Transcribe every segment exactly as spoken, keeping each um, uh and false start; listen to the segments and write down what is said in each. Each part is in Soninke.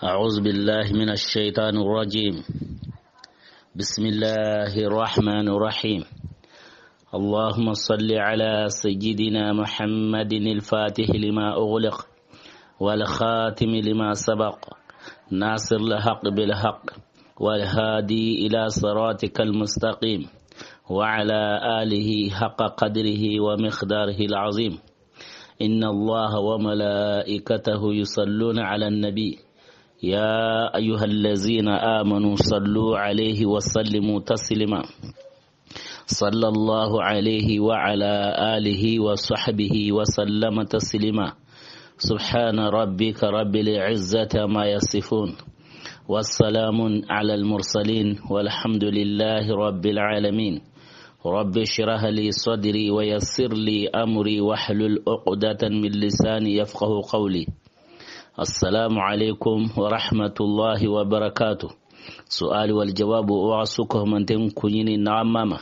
أعوذ بالله من الشيطان الرجيم. بسم الله الرحمن الرحيم. اللهم صل على سيدنا محمد الفاتح لما أغلق والخاتم لما سبق ناصر الحق بالحق والهادي إلى صراطك المستقيم وعلى آله حق قدره ومقداره العظيم. إن الله وملائكته يصلون على النبي. يا أيها الذين آمنوا صلوا عليه وسلموا تسليما. صلى الله عليه وعلى آله وصحبه وسلم تسليما. سبحان ربك رب العزة عما يصفون. والسلام على المرسلين والحمد لله رب العالمين. رب اشرح لي صدري ويسر لي أمري واحلل عقدة من لساني يفقه قولي. السلام عليكم ورحمة الله وبركاته. سؤال والجواب. Wa suko manten kunyini na mama.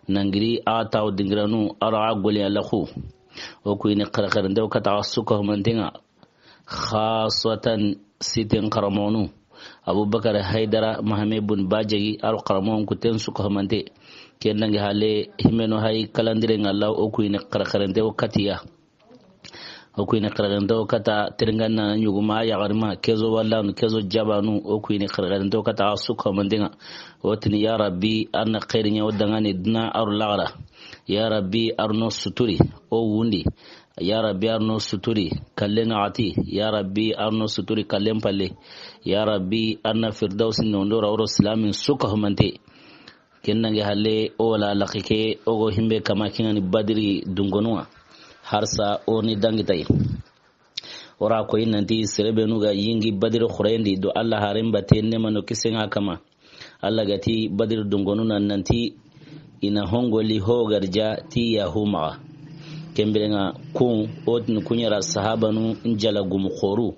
Nangiri a taw dingiranu ara goli Allahu. O kuyini xaraxarande o kata suko mantenga. Khasatan siten karamonu. Abubakar Haydara Mahame bun Bajagi aro karamon kuten suko mante. Ken nangi hale himeno hay kalandire ngalla o kuyini xaraxarande o katiya. O kuyini xaraxarande o kata tiringana nyuguma yagarima kezo wallanu kezo jabanu o kuyini xaraxarande o kata suko mantenga. O tini ya Rabbi arna xeerinya o dangani duna aro lagara. Ya Rabbi arno suturi o wundi. Ya Rabbi arno suturi kallen ati. Ya Rabbi arno suturi kallen palle. Ya Rabbi arna firdausi nondo rawro silamin suka humante. Ken nangi halle o wala laxike o go himbe kama kingani badiri dungonuwa. Harsa o ni dangi tay. Ora koyi nanti serebenu ga yingi badiri xurendi do Allah haren bate nemano kisenga kama. Allah gati badiri dungonu nan nanti ina hongoli ho garja ti yahu maxa. Kembirenga kun otin kunyara sahabanu njala gumu xoru.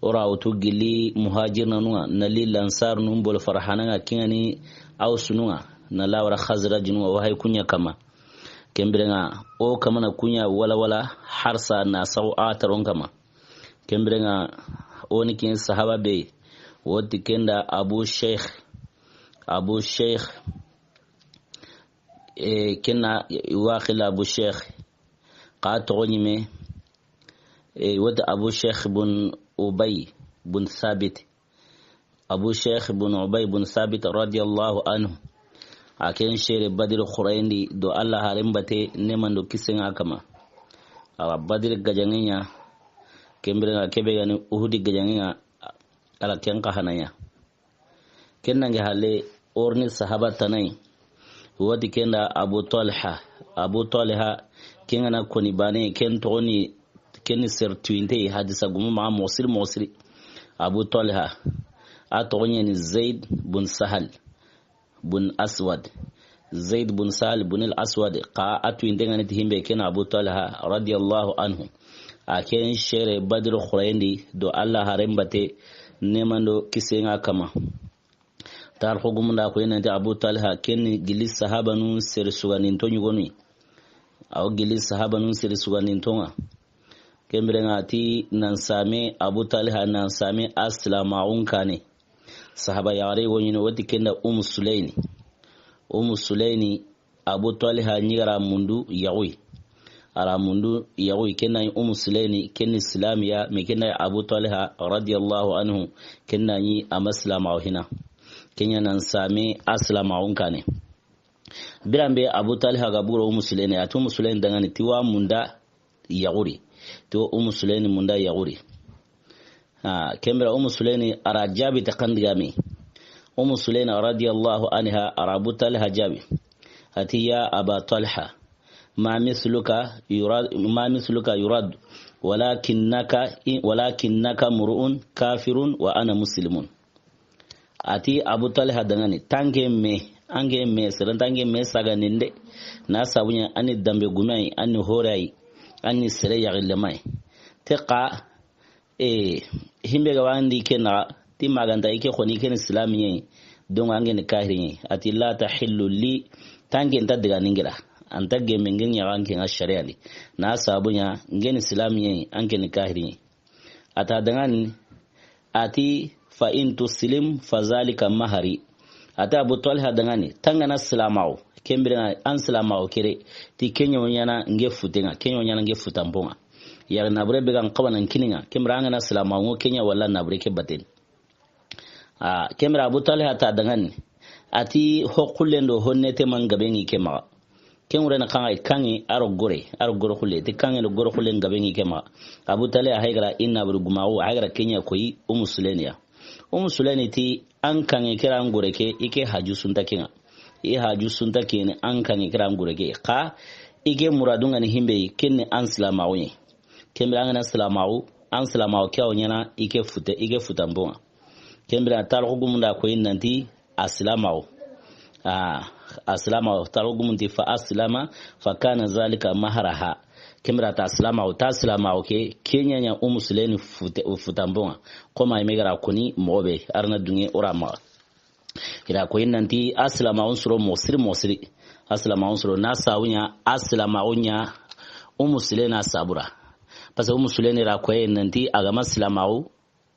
Ora wutu gilli muhajirnanunga nali lansarnu bol farhananga kingani awsununga na lawara khazrajununga wa hay kunya kama. Kembirenga o kamana kunya wala wala harsa na saw a taron kama. Kembirenga o ni kin sahaba be woti kenda Abu Sheikh. Abu Sheikh, e, kena iwakila Abu Sheikh ka togo nyime. E, woti Abu Sheikh bun Ubay bun Thabit. Abu Sheikh bun Ubay bun Thabit radiyallahu anhu. A ken sere Badri xurayndi do Allah haren bate nemando kisenga kama. Awa Badri gajangenya kembirenga kebe gani Uhudi gajangenya ala ken ka hananya. Ken nange hale orni sahaba tanai. Wati kenda Abu Talha. Abu Talha kengana koni bane ken togoni keni sertuinte hadisa gumu ma mosiri mosiri. Abu Talha a togoni ni Zaid bun Sahal bun Aswad. Zaid bun Sahal bun al Aswad ka a tuinte ngani ti himbe ken Abu Talha radiyallahu anhu. A ken sere Badr xurayndi do Allah haren bate nemando kisenga kama. Tarxu gumunda ko yenanti Abu Talha ken ni gili sahaba nun sere sugandinto ɲugoni. Aw gili sahaba nun sere sugandintonga. Kembirenga ti nan same Abu Talha nan same aslamaxun kane. Sahaba yaxare woɲini woti kenda Umu Suleyni. Umu Suleyni Abu Talha ɲigara mundu yaxuy. Ara mundu yaxuy kenna Umu Suleyni kenni silamiya me kenna Abu Talha radiyallahu anhu kenna ni ama silamaxu hina. Kenya nan same aslamaxun kane. Biranbe Abu Talha ga buro Umu Suleyni ati Umu Suleyni dangani tiwa munda yaxuri. Tiwa Umu Suleyni munda yaxuri. Ha, kembira Umu Suleyni ara jabi ta kandigami. Umu Suleyni radiyallahu anha ara Abu Talha jabi. Ati ya Aba Talha, ma misluka yurad, ma misluka yurad, walakinnaka, walakinnaka mur'un kafirun wa ana muslimun. Ati Abu Talha dangani tanke me, ange me, seren tanke me saga ninde. Na sabunya ani dambe gumai, ani horai, ani sere yagile mai. Te ka, e, himbe ga wandi kena ti maganta ike xoni ken islamiye. Donc ange ni kahiri. Ati la tahillu li tanke nta diga ningira. Anta gemme ngen ya anke nga sharia li. Na sabunya ngen islamiye anke ni kahiri. Ata dangani A ti, "Fa in tuslim fa zalika mahari." A ti Abu Talha danŋa ni, "Tangana silamaxu, ken bire an silamaxu kere, ti ken ɲa wo ɲaana n ke futenŋa, ken ɲa wo ɲaana n ke futanponŋa. Yari nabure be ga n xawa na n kininŋa, ken bire an ga na silamaxu ŋo ken ɲa walla nabure ke baten." A, ken bire Abu Talha ta danŋa ni. A ti, "Ho xullen do ho nete man gabe ŋi ke maxa." Ken wure na xanŋa i kanŋe a ro gore, a ro gore xulle. Ti kanŋe do gore xulle n gabe ŋi ke maxa. Abu Talha hay gara i nabure gumaxu, hay gara ken ɲa koyi Umu Suleni ya. Umu Suleni ti, "An kanŋe kera an gore ke, i ke haju sunta kenŋa. I haju sunta kene an kanŋe kera an gore ke. Xa i ke muradun ŋa ni himbe yi, ken ni an silamaxu ɲi. Ken bire an ga na silamaxu, an silamaxu ke wo ɲaana i ke fute, i ke futanponŋa." Ken bire tarixu gumun da koyi nanti a silamaxu. A, a silamaxu, tarixu gumun ti, "Fa aslama fa kana zalika mahraha." Ken bire ta silamaxu, ta silamaxu ke, ken ɲa ɲa Umu Suleni fute, futanponŋa. Xoma i me gara koni moxo be, a ra na dunŋe o ra maxa. I ra koyi nanti a silamaxun soro moxo siri, moxo siri. A silamaxun soro na sawu ɲa, a silamaxu ɲa Umu Suleni a sabura. Parce que Umu Suleni ra koyi nanti a ga ma silamaxu,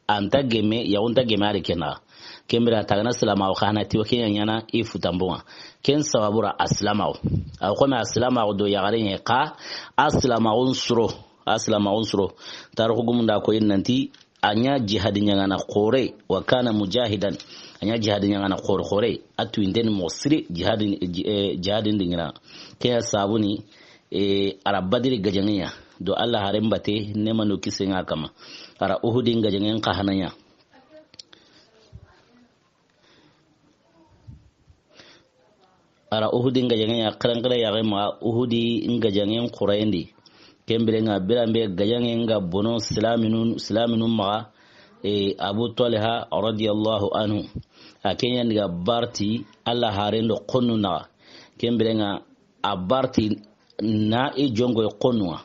a nta geme, yaxu nta geme a ri ken naxa. Ken bire ta gana silamaxu xa na ti wa ken ɲa ɲaana i futanponŋa. Ken sababura a silamaxu. A xo me a silamaxu do yaxare ɲa xa a silamaxun soro, a silamaxun soro. Tarixu gumun da koyi nanti a ɲa jihadi ɲaŋana xore, wa kana mujahidan. A ɲa jihadi ɲaŋana xore xore. A tuwinten ni moxo siri jihadi, eh, jihadin di ŋa na. Ke ya sabuni, eh, a ra Badiri gajaŋe ɲa. Do Alla haren bate, neema do kisiye ŋa a kanma. A ra Uhudi gajaŋen xa hana ɲa. A ra Uhudi gajaŋe ɲa, xerenxere yaxe ma Uhudi gajaŋen xurayen di. Ken bire ŋa biranbe gajaŋen ga bono silaminu, silaminu maxa, e, Abu Talha radiyallahu anhu. A ken ɲa ni ga barti Alla haren do xonnu naxa. Ken bire ŋa a barti na i jonŋoye xonnu ŋa.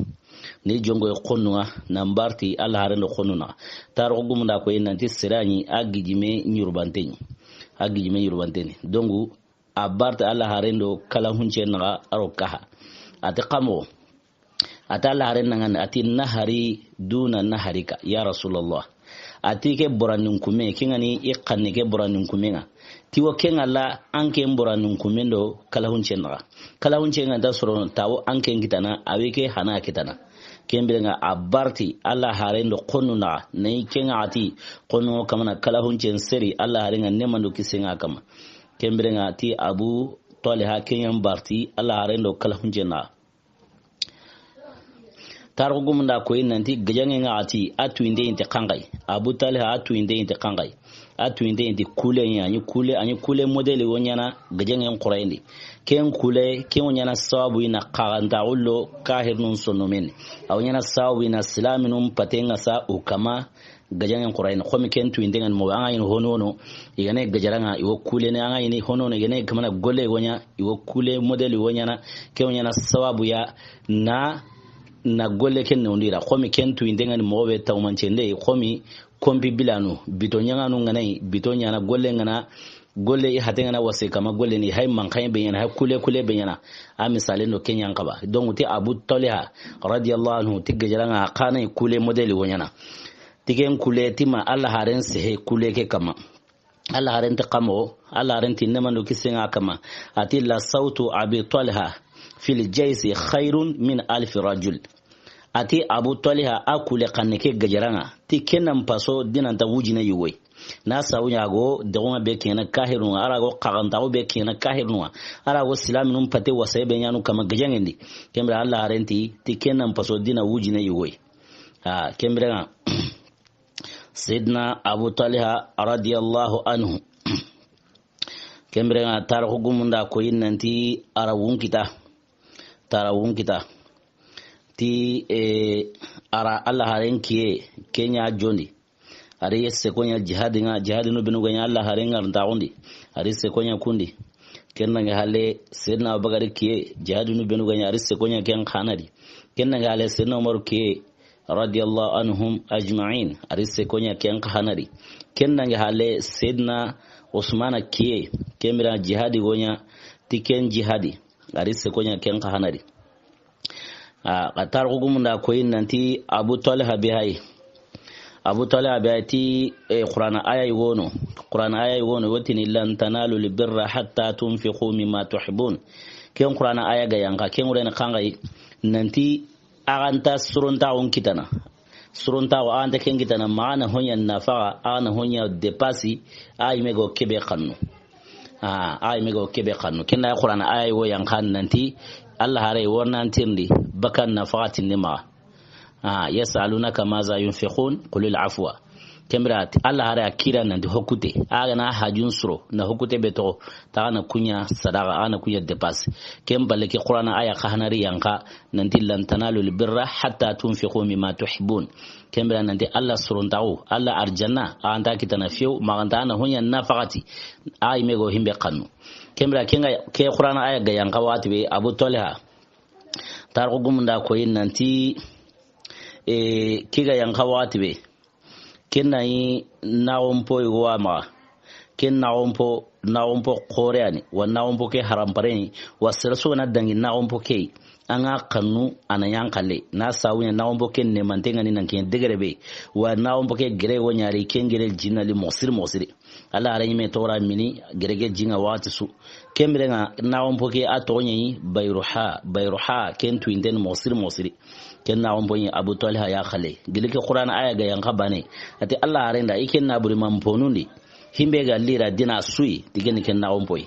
Ni jonŋoye xonnu ŋa, na barti Alla haren do xonnu naxa. Tarixu gumun da koyi nanti sere ɲi a gijime ɲurbanten ɲi. A gijime ɲurbanten ɲi. Donc, a barti Alla haren do kala hunce naxa a ro kaha. A ti xa moxo. A ti Alla haren naŋa ni, a ti nahari duna naharika, ya Rasulallah. A ti ke borandin kume, ke ŋa ni i xanne ke borandin kume ŋa. Ti wo ke ŋa la an ke borandin kume do kala hunce naxa. Kala hunce ŋa nta sorono ta wo an ke kitana, a wi ke hana kitana. Ken bire ŋa a barti Alla haren do xonnu naxa, na i ke ŋa a ti xonnu kamana kala hunce seri Alla haren ŋa neema do kisiye ŋa a kanma. Ken bire ŋa ti Abu Talha ken ɲa barti Alla haren do kala hunce naxa. Tarixu gumun da koyi nanti gajaŋen ŋa a ti a tuwinten ɲi ti xanxayi. Abu Talha a tuwinten ɲi ti xanxayi. A tuwinten ɲi ti kule ɲa, a ɲi kule, a ɲi kule modeli wo ɲaana gajaŋen xurayen di. Ken kule, ken wo ɲaana sababu i na xaxantaxu lo kahirnun sonnomen. A wo ɲaana sababu i na silaminun paten ŋa sa u kanma gajaŋen xurayen. Xo mi ken tuwinten ŋa ni moxo, an ga ɲi ni hono hono, i ga na gajara ŋa, i wo kule ni, an ga ɲi ni hono hono, i ga na kamana golle wo ɲa, i wo kule modeli wo ɲaana, ke wo ɲaana sababu ya na, na golle ken ne undi ra. Xo mi ken tuwinten ŋa ni moxo be tawmancende, xo mi kompi bilanu, bito ɲaŋanu ŋa na yi, bito ɲaana golle ŋa na, golle i hate ŋa na wase kanma golle ni, hay manxaye be ɲaana, hay kule kule be ɲaana. A misalen do ken ɲa n xaba. Donc ti Abu Talha radiyallahu anhu ti gajara ŋa xa na yi kule modeli wo ɲaana. Ti ken kule ti ma Alla haren sehe kule ke kanma. Alla haren ti xa moxo, Alla haren ti neema do kisiye ŋa a kanma. A ti la sawtu Abi Talha fil jaysi khairun min alfi rajul. A ti Abu Talha a kule xanne ke gajara ŋa, ti ken na n paso di na nta wujine yugo yi. Na sawu ɲa a go doxon ŋa be ke ɲaana kahirnun ŋa, a ra go xaxantaxu be ke ɲaana kahirnun ŋa, a ra go silaminun pate wasaye be ɲaanu kanma gajaŋen di. Ken bire Alla haren ti, ti ken na n paso di na wujine yugo yi. A, ken bire ŋa Seydina Abu Talha radiyallahu anhu. Ken bire ŋa tarixu gumun da koyi nanti a ra wun kita. Ti a ra wun kita. Ti, e, a ra Alla haren kiye, ken ɲa jondi. A ri seko ɲa jihadi ŋa, jihadinu benu ga ɲa Alla haren ŋa rintaxun di. A ri seko ɲa kun di. Ken nange halle Seydina Abubakar kiye, jihadinu benu ga ɲa, a ri seko ɲa ken xa na di. Ken nange halle Seydina Umar kiye, radiyallahu anhum ajma'in. A ri seko ɲa ken xa na di. Ken nange halle Seydina Usmana kiye, ken bire jihadi wo ɲa, ti ken jihadi. A ri seko ɲa ken xa na di. A, xa tarixu gumun da koyi nanti Abu Talha be hay. Abu Talha be a ti, eh, Qur'ana aya yogo no. Qur'ana aya yogo no, wotini, "Lan tanalu lbirra hatta tunfiqu mimma tuhibbun." Ken Qur'ana aya ga yanqa, ken wurene xanxayi, nanti, axa nta sorontaxun kitana. Sorontaxu, axa nta ken kitana, ma axa na hoɲa nafaxa, axa na hoɲa depasi, a yime go kebe xannu. Ah, a yime go kebe xannu. Ken da Qur'ana aya yogo yanqa nanti, Allah hare wo nan tirindi, baka nafaxatin ni maxa. Ah, "Yas'alunaka maza yunfiqun, qulil afwa." Ken bire a ti, Allah hare a kira nanti hokute. A ga na hajun soro, na hokute be toxo, ta ga na kuɲa sadaxa, a ga na kuɲa dépasse. Ken balle ke Qur'ana aya xa hanari yanqa, nanti, "Lan tanalu lbirra hatta tunfiqu mimma tuhibbun." Ken bire nanti Allah sorontaxu, Allah arjanna, a nta kitana few, ma ga nta a na hoɲa nafaxati. A yime go himbe xannu. Ken bire ken ga, ke Qur'ana aya ga yanqa waxati be, Abu Talha, tarixu gumun da koyi nanti, e, ke ga yanqa waxati be, ken na yi naxonpo yogo wa maxa. Ken naxonpo, naxonpo xore ya ni, wa naxonpo ke harampare ni, wa sere su ga na dangi naxonpo ke yi, an ga xannu a na ɲa n xalle. Na sabu ɲa naxonpo ke nemante ŋa ni nan ke degere be, wa naxonpo ke gere wo ɲari, ken gere jinali moxo siri moxo siri. Allah hare yime toxo ra mini, gere ke ji ŋa waxati su. Ken bire ŋa, naxonpo ke a toxo ɲa yi Bayruha, Bayruha, ken tuyinten ni moxo siri moxo siri. Ken naxonpo ɲi Abu Talha ya xalle. Gili ke Qur'ana aya ga yanqa bane, a ti Allah hare nda, i ken naburi manponun di, himbe ga lira dina su yi, ti ken ni ken naxonpo yi.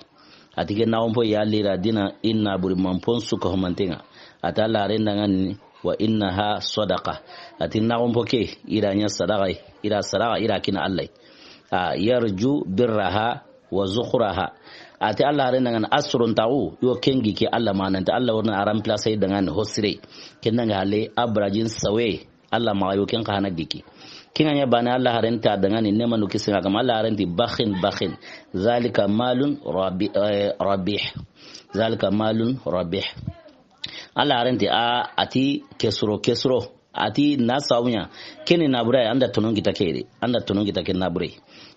A ti ken naxonpo ya lira dina, i naburi manpon su ka humanten ŋa. A ti Allah hare nda ŋa ni, "Wa innaha sadaqa." A ti naxonpo ke, i ra ɲa sadaxa yi, i ra sadaxa, i ra kina Allah yi. A, "Yarju birraha wa zukhraha." A ti Allah hare nda ŋa ni a sorontaxu, yo ken gi ke Allah ma nanti Allah wori na a remplacer i da ŋa ni ho sire. Ken da ŋa halle a barajin sawe, Allah maxa yo ken xa hana giki. Ken ŋa ɲa bane Allah haren ta da ŋa ni nemanu kisi ŋa kama Allah haren ti bakhin, bakhin. Zalika malun rabi-, eh, rabih. Zalika malun rabih. Allah haren ti a, a ti kesuro, kesuro. A ti na sabu ɲa. Ken ni nabure, an da tonon kita ke de. An da tonon kita ke nabure.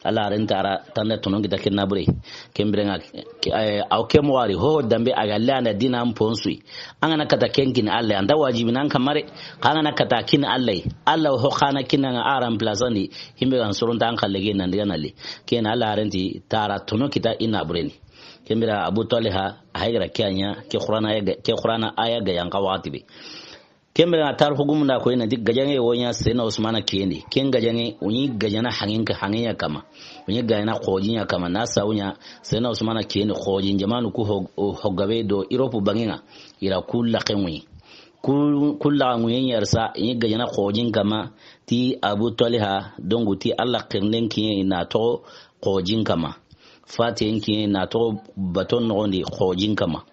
Allah haren ta ra, ta an da tonon kita ke nabure. Ken bire ŋa, ke, eh, aw ke moxo wari, ho, ho dambe a ga le an da dina an ponsu yi. An ga na kata ken kini Allah, an da wajibi nan kamare. Xa an ga na kata kini Allah yi. Allah ho xa na kina ŋa a remplacer ndi, himbe ga n soronta an xalle ge nan diga na le. Ken Allah haren ti ta ra tono kita i nabure ni. Ken bire Abu Talha, a hay ga ra ke ya ɲa, ke Qur'ana aya ga, ke Qur'ana aya ga yanqa waxati be. Ken bire ŋa tarixu gumun da koyi nanti gajaŋe wo ɲa Seyidina Usmana kiyen di. Ken gajaŋe, o ɲi gajana hanŋen ka, hanŋen ya kama. O ɲi gajana xojin ya kama. Na sabu ɲa, Seyidina Usmana kiyen di xojin jamanu ku ho-, ho gabe do Europe banŋen ŋa. I ra ku laxe ŋuyi. Ku, ku laxe ŋuyi ɲa risa, i ɲi gajana xojin kama, ti Abu Talha, dongu ti Allah xirinden kiyen i na toxo xojin kama. Fatiyen kiyen i na toxo baton noxon di xojin kama.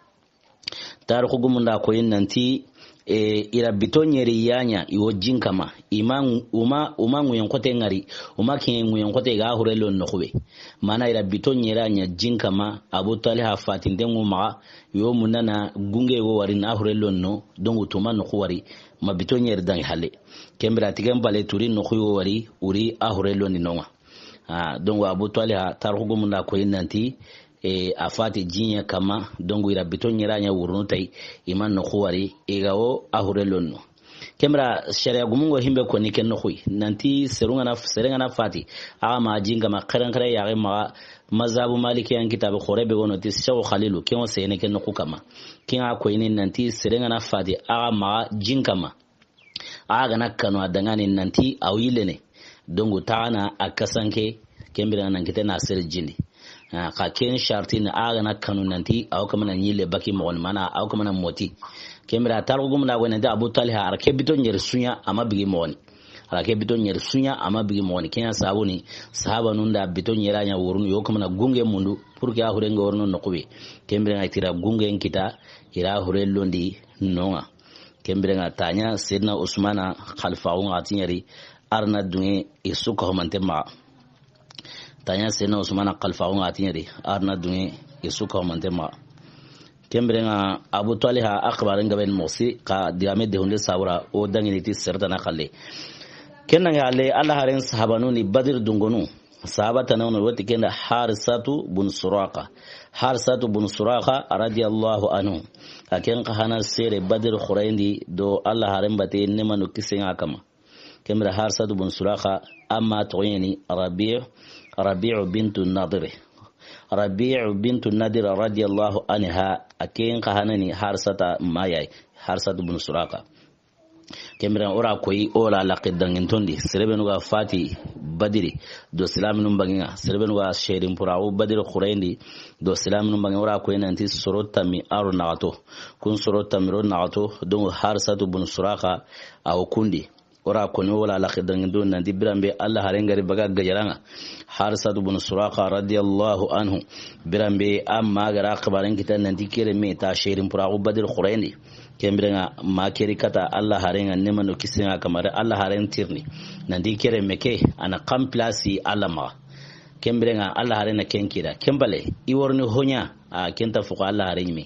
Tarixu gumun da koyi nanti, e, i ra bito ɲeri ya ɲa, i wo jin kama. I ma, u ma, u ma ŋuyen xote ŋari, u ma kiyen ŋuyen xote ga hure lon noxu be. Mana i ra bito ɲeri ya ɲa jin kama, Abu Talha fatinten ŋu maxa, yo munana gunge wo wari na hure lon no, dongu tuma noxu wari, ma bito ɲeri dangi halle. Ken bire a ti ken bale turi noxu yo wari, uri a hure lon di no ŋa. Ah, dongu Abu Talha, tarixu gumun da koyi nanti, e, a fati jin ya kama, dongu i ra bito ɲeri ya ɲa wurunu tayi, i ma noxu wari, i ga wo a hure lon no. Ken bire sariya gumun ŋo himbe koni ken noxu yi. Nanti serun ga na, seren ga na fati, a ga ma jin kama xeren xere ya ga maxa, mazhabu Maliki yan kitabe xore be wono ti Sheikh Khalilu, ken wo sene ken noxu kama. Ken a koyini nanti seren ga na fati, a ga ma jin kama. A ga na kanu a danŋa ni nanti a wo yille ne. Dongu ta ga na a kasanke, ken bire nan kite na sere jin di. Ah, xa ken sharti ni a ga na kanu nanti a wo kama na ɲille baki moxo ni mana, a wo kama na moti. Ken bire tarixu gumun da koyi nanti Abu Talha a ra ke bito ɲeri su ɲa a ma bigi moxo ni. A ra ke bito ɲeri su ɲa a ma bigi moxo ni. Ken ya sabu ni sahabanun da bito ɲeri ya ɲa wurunu yo kama na gunge mundu pour que a hure ŋa wori no noxu be. Ken bire ŋa i ti ra gunge n kita, i ra hure lon di no ŋa. Ken bire ŋa ta ɲa Seyidina Usmana xalifaxu ŋa ti ɲeri, a ra na dunŋe i su ka humante maxa. Ta ɲa Seyidina Usmana xalifaxu ŋa ti ɲeri, a ra na dunŋe i su ka humante maxa. Ken bire ŋa Abu Talha a xibaren gabe ni moxo siri, xa digame de hunde sabura, o dangi ni ti sere tana xalle. Ken na ŋa halle, Allah haren sahabanu ni Badiri dungonu. Sahaba tana wono woti ken da Harisatu bun Suraqa. Harisatu bun Suraqa radiyallahu anhu. A ken xa hana sere Badiri xooren di do Allah haren bate nemanu kisen ŋa kama. Ken bire Harsatu bun Suraqa, a ma toxo ɲa ni Rabi', Rabi'u bintu Nadiri. Rabi'u bintu Nadiri radiyallahu anha, a ken xa hana ni Harsata ma ya yi, Harsatu bun Suraqa. Ken bire o ra koyi o la laqi dangintondi, sere be nu ga fati Badiri do silaminu banŋen ŋa, sere be nu ga serin puraxu Badiri xurayindi do silaminu banŋen ŋa, o ra koyi nanti soro tammi aro naxato. Kun soro tammi ro naxato, donc Harsatu bun Suraqa a wo kundi. O ra koni o la laqi dangintondi nanti biranbe Alla haren ga ri baga gajaran ŋa, Harsatu bun Suraqa radiyallahu anhu, biranbe a ma ga ra xibaren kita nanti ke renme ta serin puraxu Badiri xurayindi. Ken bire ŋa ma ke ri kata Alla haren ŋa, neema do kisiye ŋa a kanma, Alla haren tirindi nanti ke renme ke a na xa n place Alla maxa. Ken bire ŋa Alla haren na ken kira. Ken bale, i worini hoɲa, a ken ta foko Alla haren ɲi me.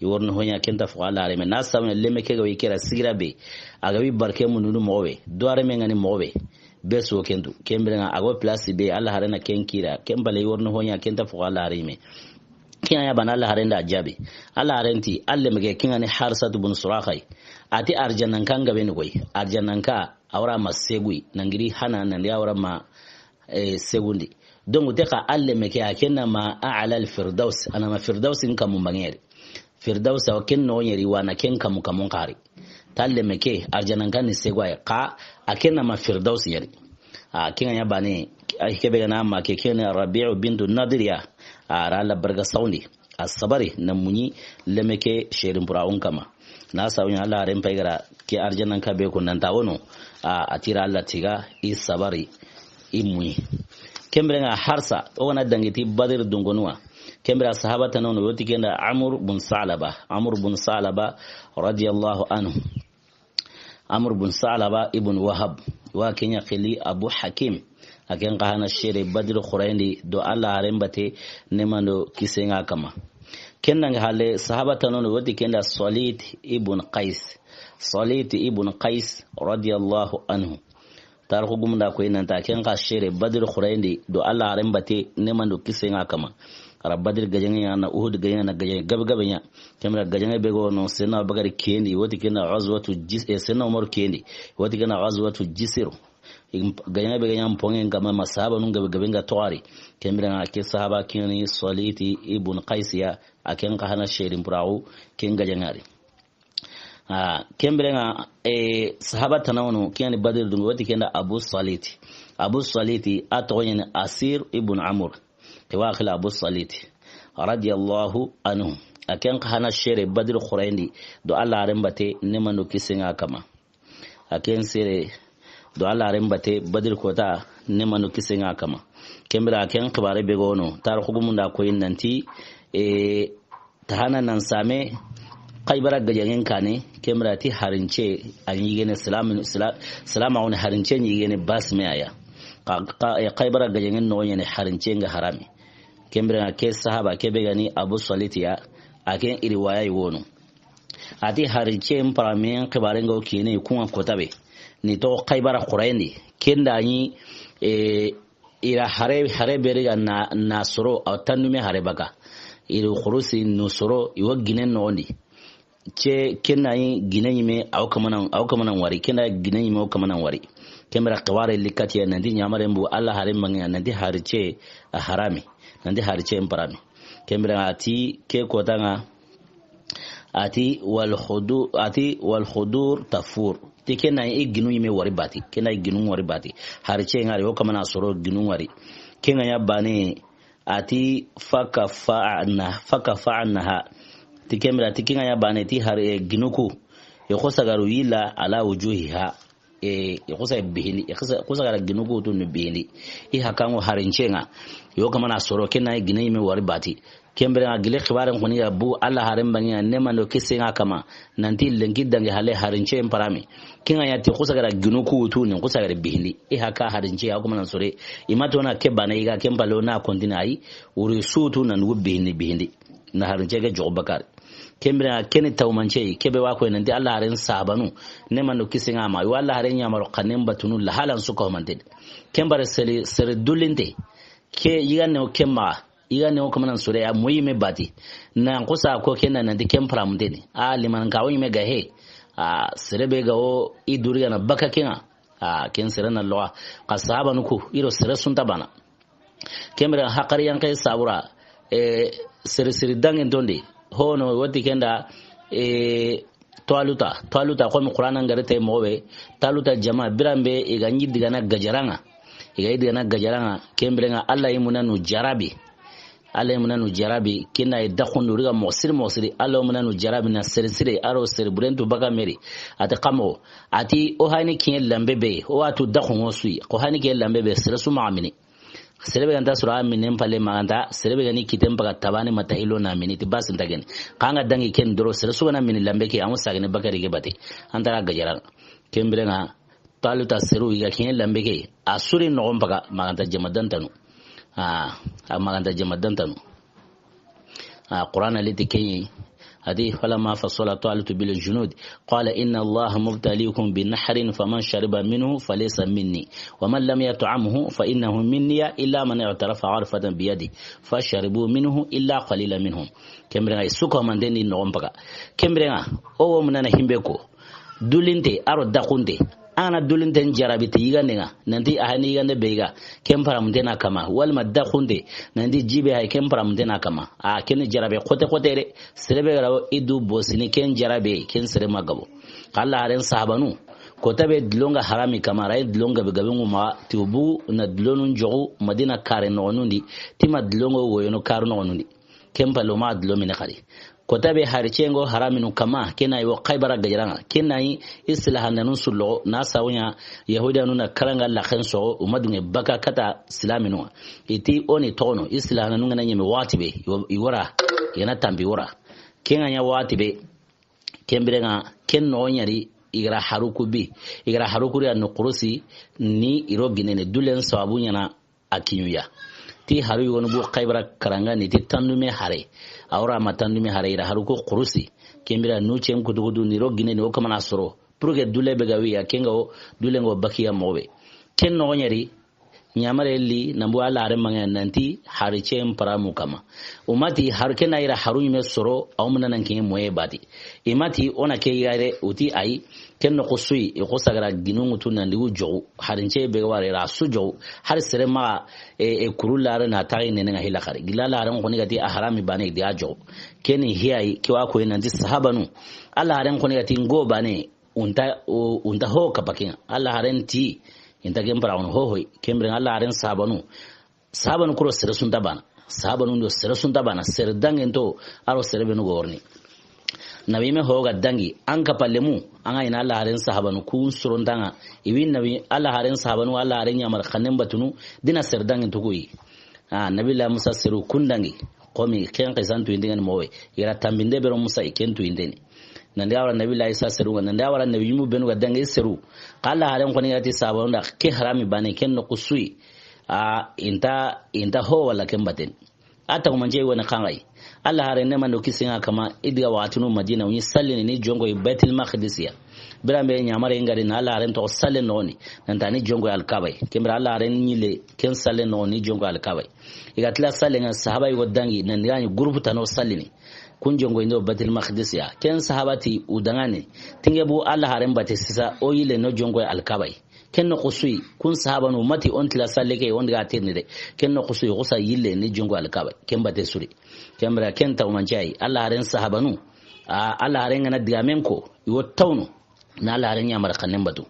I worini hoɲa, ken ta foko Alla haren ɲi me. Na sabu ɲa leme ke ga wi kira sigira be, a ga wi barke mundu moxo be, duware me ŋa ni moxo be, be so ken tu. Ken bire ŋa a go place be, Alla haren na ken kira. Ken bale, i worini hoɲa, ken ta foko Alla haren ɲi me. Ken ya bana Alla haren da jabi. Alla haren ti, Alla me ke ken ŋa ni Harsatu bun Suraqa yi. A ti arjananka n ga be ni koyi. Arjananka a wa ra ma segui, nan giri hana, nan di a wa ra ma, eh, segundi. Donc, te xa Alla me ke, a ken na ma a'la al-firdaws, a na ma Firdaws n kanmu banŋe ri. Firdaws a wa ken noxo ɲa ri, wa na ken kanmu kanmun xa ri. Ta Alla me ke, arjananka ni segu a yi, xa a ken na ma Firdaws ɲa ri. A ken ŋa ɲa bane, a ke be ga na ma ke, ken ni Rabi'u bintu Nadiri ya, a ra Alla barga sawundi. A sabari na muɲi leme ke serin puraxun kanma. Na sabu ɲa Alla haren pay ga ra ke arjananka be ko nan ta wono, a, a ti ra Alla tiga, i sabari, i muɲi. Ken bire ŋa Harsa, o ga na dangi ti Badiri dungonu wa. Ken bire sahaba tana wono, o ti ken da Amr bun Sa'laba. Amr bun Sa'laba radiyallahu anhu. Amr bun Sa'laba ibn Wahab, wa ken ya xili Abu Hakim. A ken xa hana sere Badiri xurayindi do Alla haren bate, neema do kisiye ŋa a kanma. Ken na ŋa halle sahaba tana wono, o ti ken da Salit ibn Qais. Salit ibn Qais radiyallahu anhu. Tarixu gumun da koyi nanti a ken xa sere Badiri xurayindi do Alla haren bate, neema do kisiye ŋa a kanma. A ra Badiri gajaŋe ɲa na, Uhud gajaŋe na, gajaŋe gabe gabe ɲa. Ken bire gajaŋe be ga wono, Senna Abubakar ken di, o ti ken da Ghazwatu Jis-, eh, Senna Umar ken di, o ti ken da Ghazwatu Jisir. Gajaŋe be ga ɲa n ponŋen kanma, ma sahabanun gabe gabe ŋa toxo a ri. Ken bire ŋa ke sahaba ken ni Saliti ibn Qais ya, a ken xa hana serin puraxu ken gajaŋe ri. Ah, ken bire ŋa, eh, sahaba tana wono, ken ni Badiri dungu, o ti ken da Abu Saliti. Abu Saliti, a toxo ɲa ni Asir ibn Amr. Ke wa xili Abu Saliti. Radiyallahu anhu. A ken xa hana sere Badiri xurayindi do Alla haren bate, neema do kisiye ŋa a kanma. A ken sere do Alla haren bate Badiri kota, neema do kisiye ŋa a kanma. Ken bire a ken xibare be ga wono, tarixu gumun da koyi nanti, eh, ta hana nan same Xaybara gajaŋen kaane, ken bire ti harince, a ɲi yigene silaam, sila-, silaamaxu ni harince ɲi yigene basme a ya. Xa, xa, eh, Xaybara gajaŋen noxo ɲa ni harince ŋa harami. Ken bire ŋa ke sahaba ke be ga ni Abu Saliti ya, a ken i riwaya yi wono. A ti harince n paramen xibaren ga wo kine kun ŋa kota be. Ni toxo Xaybara xurayindi. Ken da ɲi, eh, i ra hare, hare be ri ga na, na soro, a wa tandume hare baka. I ri xurusi nu soro, i wa ginen noxondi. Ce, ken na ɲi gine ɲi me, a wa kamanan, a wa kamanan wari. Ken da gine ɲi me, a wa kamanan wari. Ken bire xibare li kati ya, nanti ɲamaren bu Alla haren banŋe ya, nanti harince a harami. Nanti harince n parami. Ken bire a ti ke kota ŋa, a ti wal khudu-, a ti wal khudur tafur. Ti ken na i ginu ɲi me wari bati. Ken na i ginu wari bati. Harince ŋa ri, o kamana soro ginu wari. Ken ŋa ɲa bane, a ti fakafa'na, fakafa'naha. Ti ken bire, ti ken ŋa ɲa bane, ti hari, eh, ginuku. I xo sagaru yila ala wujuhiha. E, i xusa bihindi, i xusa, xusa gara ginu ku tu ni bihindi. I hakango harincenga. Yo kamana soro, kena gine yime wari bati. Kembere nga gile xibaren xoni ya bu, Alla haren bangi ya, nemando kisenga kama. Nanti lenki dangi hale harince mparami. Kenga ya ti xusa gara ginu ku tu ni, xusa gara bihindi. I haka harince ya, o kamana sore. I matona ke bana i ga kembalo na kontinayi. Uri sutu na nugu bihindi, bihindi. Na harince ke jogo bakari. Kembere nga keni tawmance, kebe wa ko nanti Alla haren sahabanu, nemando kisenga ma, yo Alla haren yamaro kanen batunu la halan suka humantedi. Kembare seli, sere dulinte, ke yigane o kemma, yigane o kamanan sure ya moyi me bati. Na kusa ko kena nanti kempara muteni. A liman ka o yime ga he. A sere be ga o i duriga na baka kenga. A ken sere na loxa. Xa sahabanu ku, i do sere su nta bana. Ken bire haqari yanke sabura, e, sere siri dangen tondi. Hono wati kenda, e, Taluta, Taluta, komi Qur'ana ngari te moxo be, Taluta jama, biranbe, i ga ɲi digana gajaranga. I ga ɲi digana gajaranga, ken birenga Alla yi munanu jarabi. Alla yi munanu jarabi, kinna i daxundu, riga moxo siri, moxo siri, Alla yi munanu jarabi na sere sire, aro sere burentu baga meri. Ati kamo, ati o hani kiyen lambe be, o atu daxungo sui, ko hani kiyen lambe be, sere su maxa mini. Sere be ganta sura minen pale maganta, sere be gani kiten paga tabani mata hilo na mini, ti basi ntageni. Kanga dangi ken doro, sere su gana mini lambe ke, amu sagene bakari ke bate. Antara gajara. Ken birenga, Taluta seru i ga kiyen lambe ke, a suri noxon paga, maganta jama dantanu. A, a maganta jama dantanu. A, Qur'ana liti kenyi, ati, "Falamma fasala Talutu bil junud, qala inna Allaha mubtalikum bi nahrin faman shariba minhu falaysa minni, wa man lam yat'amhu fa innahu minni illa man i'tarafa gharfatan bi yadi, fasharibu minhu illa qalilan minhum." Ken birenga i su ko manden di noxon paga. Ken birenga, o wo munana himbe ko. Dulinte, aro daxunte. An gana dulinten jarabi ti yigandenga, nanti a hani yigande be yiga, ken paramunte na kama. Walma daxunte, nanti jibe hay, ken paramunte na kama. A ken jarabe xote xote re, sere be ga ra wo i du bosini ken jarabe, ken sere ma gabo. Xa Alla haren sahabanu, kota be dulonga harami kama, ray dulonga be gabe nguma, ti o bu na dulonun joxu, Madina kare noxonundi, ti ma dulongo woyono kare noxonundi. Ken palo ma dulo mine xari. Kota be hari cengo haraminu kama, kena yi wo Xaybara gajaranga. Kena yi i silahandanun sullo, na sawunya, Yahudiyanu na karanga laxen soxo, u ma dunge baka kata silaminu. I ti o ni toxono, i silahandanun gana ɲeme waxati be, i wo-, i wara, i gana tambi wara. Ken ga ɲa waxati be, ken birenga, ken noxo ɲari, i ga ra haruku bi, i ga ra haruku ri a no kurusi, ni i ro ginene, dulen sababu ɲana, a kiɲuya. Ti haru yogonu bu Xaybara karanga ni ti tandume hare. A wara ma tandume hare, i ra haru ko kurusi. Ken bira nu cen kutu kutu ni ro gine ni o kamana soro. Pour que dule be ga wi ya, ken ga o dule ngo bakiya mobe. Ken noxo ɲari, ɲamare li, nambu Alla haren manga nanti, hari cen paramu kama. Umati, har ken na i ra haru ɲime soro, a wo muna nan ken moye bati. I ma ti o na ke yare, o ti ayi, ken noxo sui, i xo sagara ginu ŋutu nandi wu joxu, harince be ga ware ra su joxu, hari sere maxa, e, e kuru lare na taxi nene ŋa hila xari. Gila lare ŋo xoni ga ti a harami bane di a joxu. Keni hiyayi, ke wa koyi nanti sahabanu. Alla haren xoni ga ti ngo bane, unta, o, unta ho kapakin. Alla haren ti, inta ken para on ho hoy, ken biren Alla haren sahabanu. Sahabanu kuro sere su nta bana. Sahabanu ndo sere su nta bana. Sere dangen to, aro sere benu go worni. Nabi me ho ga dangi, an ka palemu, an ga ina Alla haren sahabanu kun suron tanga. Iwi nabi, Alla haren sahabanu, Alla haren ɲamar xanen batunu, dina sere dangen to koyi. A, Nabi la Musa seru kun dangi. Komi ken qisan tu indingen mowe. Ira tambinde bero Musa i ken tu indeni. Nandi awara Nabi la Isa seru, nandi awara Nabi yumu benu ga dangi seru. Xa Alla haren xoni ga ti sahabanu da ke harami bane ken noxo sui. A, inta, inta ho wala ken baten. A taxu manje woni xangai. Alla haren ne mando kisinga kama i diga waxatinu Madina, u ɲi sallini ni jongo i Baitul Maqdis ya. Birambe ɲamare ngari na Alla haren toxo sallen noxoni. Nanta ni jongo Alkaba yi. Ken bira Alla haren ɲile ken sallen noxoni jongo Alkaba yi. I ga tila sallen ŋa sahaba yugo dangi, nan diga ni groupe tano sallini. Kun jongo indo Baitul Maqdis ya. Ken sahaba ti u dangani. Tinge bu Alla haren bate sisa o yile no jongo Alkaba yi. Ken noxo sui, kun sahabanu mati on tila salle ke, on diga tirni de. Ken noxo sui, xusa yille ni jongo Alkaba, ken bate suri. Ken bira ken taw mancayi, Alla haren sahabanu, a, Alla haren gana digamen ko, i wo tawnu, na Alla haren ɲamar xanen batu.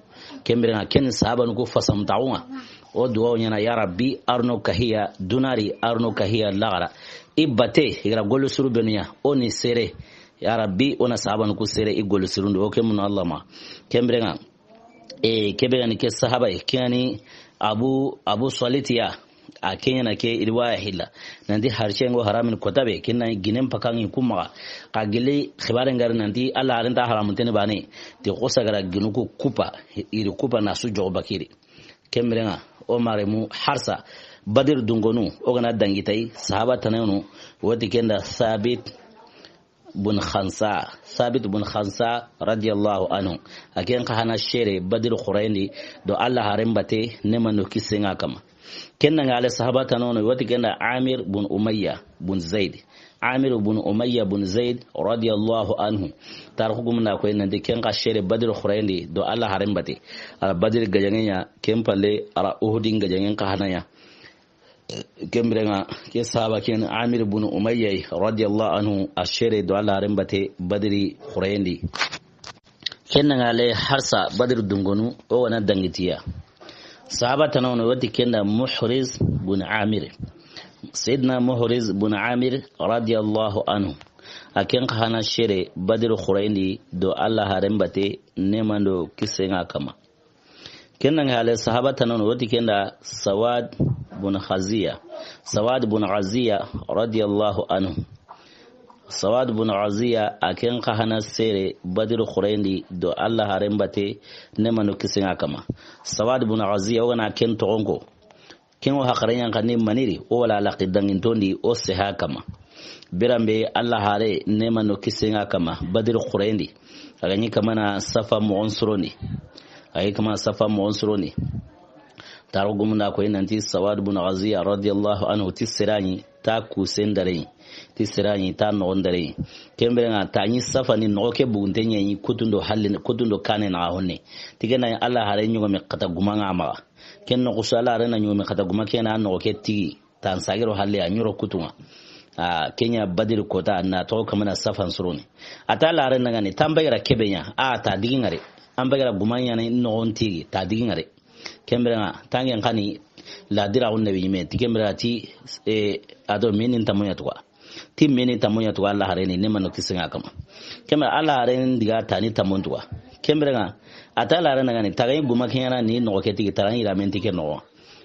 Ken bira ken sahabanu ko fasam taxunga. O duwa ɲana, ya Rabbi, arno kahiya, dunari, arno kahiya, lagara. I bate, i gara golo suru benuya, o ni sere. Ya Rabbi, o na sahabanu ku sere, i golo surundu, o ke mun Alla ma. Ken bira E, kebe gani ke sahaba, e, ke gani Abu, Abu Salitiya, a ke ɲana ke riwaya hilla. Nanti harcengo haramin kotabe, ken na ginen pakangi kumaga. Ka gili xibaren gari nanti Alla harenta haramun tene bane. Ti xosa gara ginu ku kupa, iri kupa na su jogo bakiri. Ken birenga, o maremu harsa, Badir dungonu, o gana dangi tay, sahaba tanayonu, woti kenda Sabit, bun Khansa, Sabit bun Khansa radiyallahu anhu. A ken xa hana sere Badr xurayndi do Alla haren bate ne mando kisenga kama. Ken nanga ale sahaba tanono wati kenda Amir bun Umayya bun Zaid. Amir bun Umayya bun Zaid radiyallahu anhu. Tarixu gumun da a koyi nanti ken xa sere Badiri xooren di do Alla haaren batte. A ra Badiri gajaŋen ɲa, ken falle a ra Uhudin gajaŋen xa hana ɲa. Ken biren ŋa, ke sahaaba ken Amir bun Umayya radiyallahu anhu, a sere do Alla haaren batte Badiri xooren di. Ken ŋa le harsa Badiri dungonu, o wa na dangi ti ya. Sahaaba tana wono, o ti ken da Muhriz bun Amir. Sayyidina Muhriz bun Amir radiyallahu anhu, a ken xa hana sere Badiri xooren di do Alla haaren batte, neeman do kisiye ŋa a kanma. Ken ŋa le sahaaba tana wono, o ti ken da Sawad bun Ghaziya. Sawad bun Ghaziya radiyallahu anhu. Sawad bun Ghaziya, a ken xa hana sere Badiri xooren di do Alla haaren batte, neeman do kisiye ŋa a kanma. Sawad bun Ghaziya, o ga na ken toxon ko, ken wo haxare ɲa n xa ni maniri, o wa a laxi danginton di, o sehe a kanma. Biran be Alla haare, neeman do kisiye ŋa a kanma, Badiri xooren di, a ga ɲi kamana safa moxon sorondi. A ga ɲi kamana safa moxon sorondi. Tarixu gumun da a koyi nanti Sawad bun Ghaziya radiyallahu anhu ti sere ɲi ta kusen dare ɲi, ti sere ɲi ta noxon dare ɲi. Ken biren ŋa, ta ɲi safa ni noxo ke bugunte ɲa ɲi kutundo halle, kutundo kaane na honne. Ti ken na Alla haare ɲogome xata guman ŋa maxa. Ken noxo su Alla haare na ɲogome xata guman ke na noxo ke tigi. Tan sagiro halle a ɲoro kutu ŋa. A, ken ɲa Badiri koota na toxo kamana safan sorondi. A ti Alla haaren da ŋa ni, ta n bagara kebe ɲa, a ta digi ŋa re. An bagara guman ɲa ni noxon tigi, ta digi ŋa re. Ken biren ŋa, tangen xa ni ladira xun nabi ɲi me, ti ken biren ŋa ti, e, a do me ni n tanmu ɲa tuga. Ti me ni n tanmu ɲa tuga Alla haaren di, neeman do kisiye ŋa a kanma. Ken biren Alla haaren diga ta ni tanmun tuga. Ken biren ŋa, a ti Alla haaren da ŋa ni, ta ga ɲi guman ke ɲa na ni noxo ke tigi, ta ra n yiraamen ti ke noxo.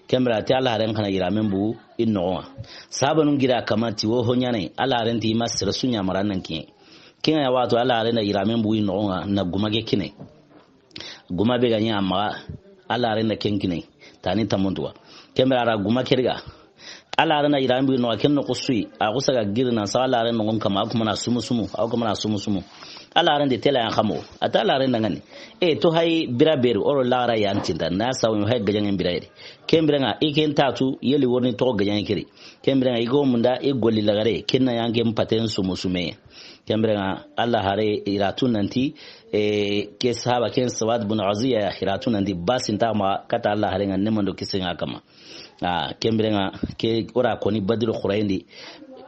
Ken biren ŋa a ti Alla haaren xa na yiraamen bugu i noxon ŋa. Sahaabanun gira a kanma ti wo ho ɲa ni, Alla haaren ti i ma sere su ɲa mara nan kiɲe. Ken ŋa ya waxatu Alla haaren da yiraamen bugu i noxon ŋa na guman ke kini. Guman be ga ɲa a maxa, Alla haaren da ken kini, ta ni tanmun tuga. Ken biren ŋa a ra guman ke riga. Alla haaren da yiraamen bugu i noxon ŋa, ken noxo su yi, a xusa ga giri na sa Alla haaren noxon kanma, a kumana sumu sumu, a kumana sumu sumu. Alla haaren di tela yan xamo, a ti Alla haaren da ŋa ni. E, to hay bira beru, o ro laxara yan tinta, na sawu hay gajaŋen bira yeri. Ken biren ŋa, i ken ta tu, yeli worini toxo gajaŋe ke ri. Ken biren ŋa, i go munda, i golli laxare, ken na yan ken paten sumu sume. Ken biren ŋa, Alla haare i ra tu nanti, e, ke sahaaba ken Sawad bun Ghaziya ya, i ra tu nanti basi nta ma kata Alla haaren ŋa, neeman do kisiye ŋa a kanma. A, ken biren ŋa, ke o ra koni Badiri xooren di,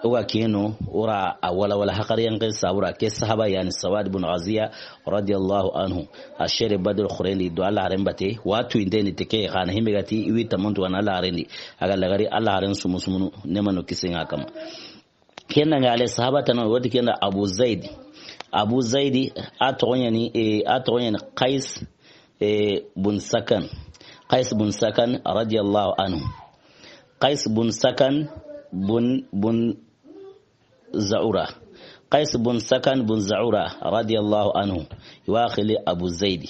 o ga ke no, o ra a wala wala haxare yan ke sabu ra, ke sahaaba ya ni Sawad bun Ghaziya radiyallahu anhu. A sere Badiri xooren di do Alla haaren batte, waxatu inte ni te ke xa na himbe ga ti i wi tanmun tuga na Alla haaren di. A ga lagari Alla haaren sumu sumunu, neeman do kisiye ŋa a kanma. Ken ŋa le sahaaba tana wono, o ti ken da Abu Zaid. Abu Zaid, a toxon ɲa ni, e, a toxon ɲa ni Qais, e, bun Sakan. Qais bun Sakan radiyallahu anhu. Qais bun Sakan bun, bun Zaura. Qais bun Sakan bun Zaura radiyallahu anhu. I wa a xili Abu Zaid.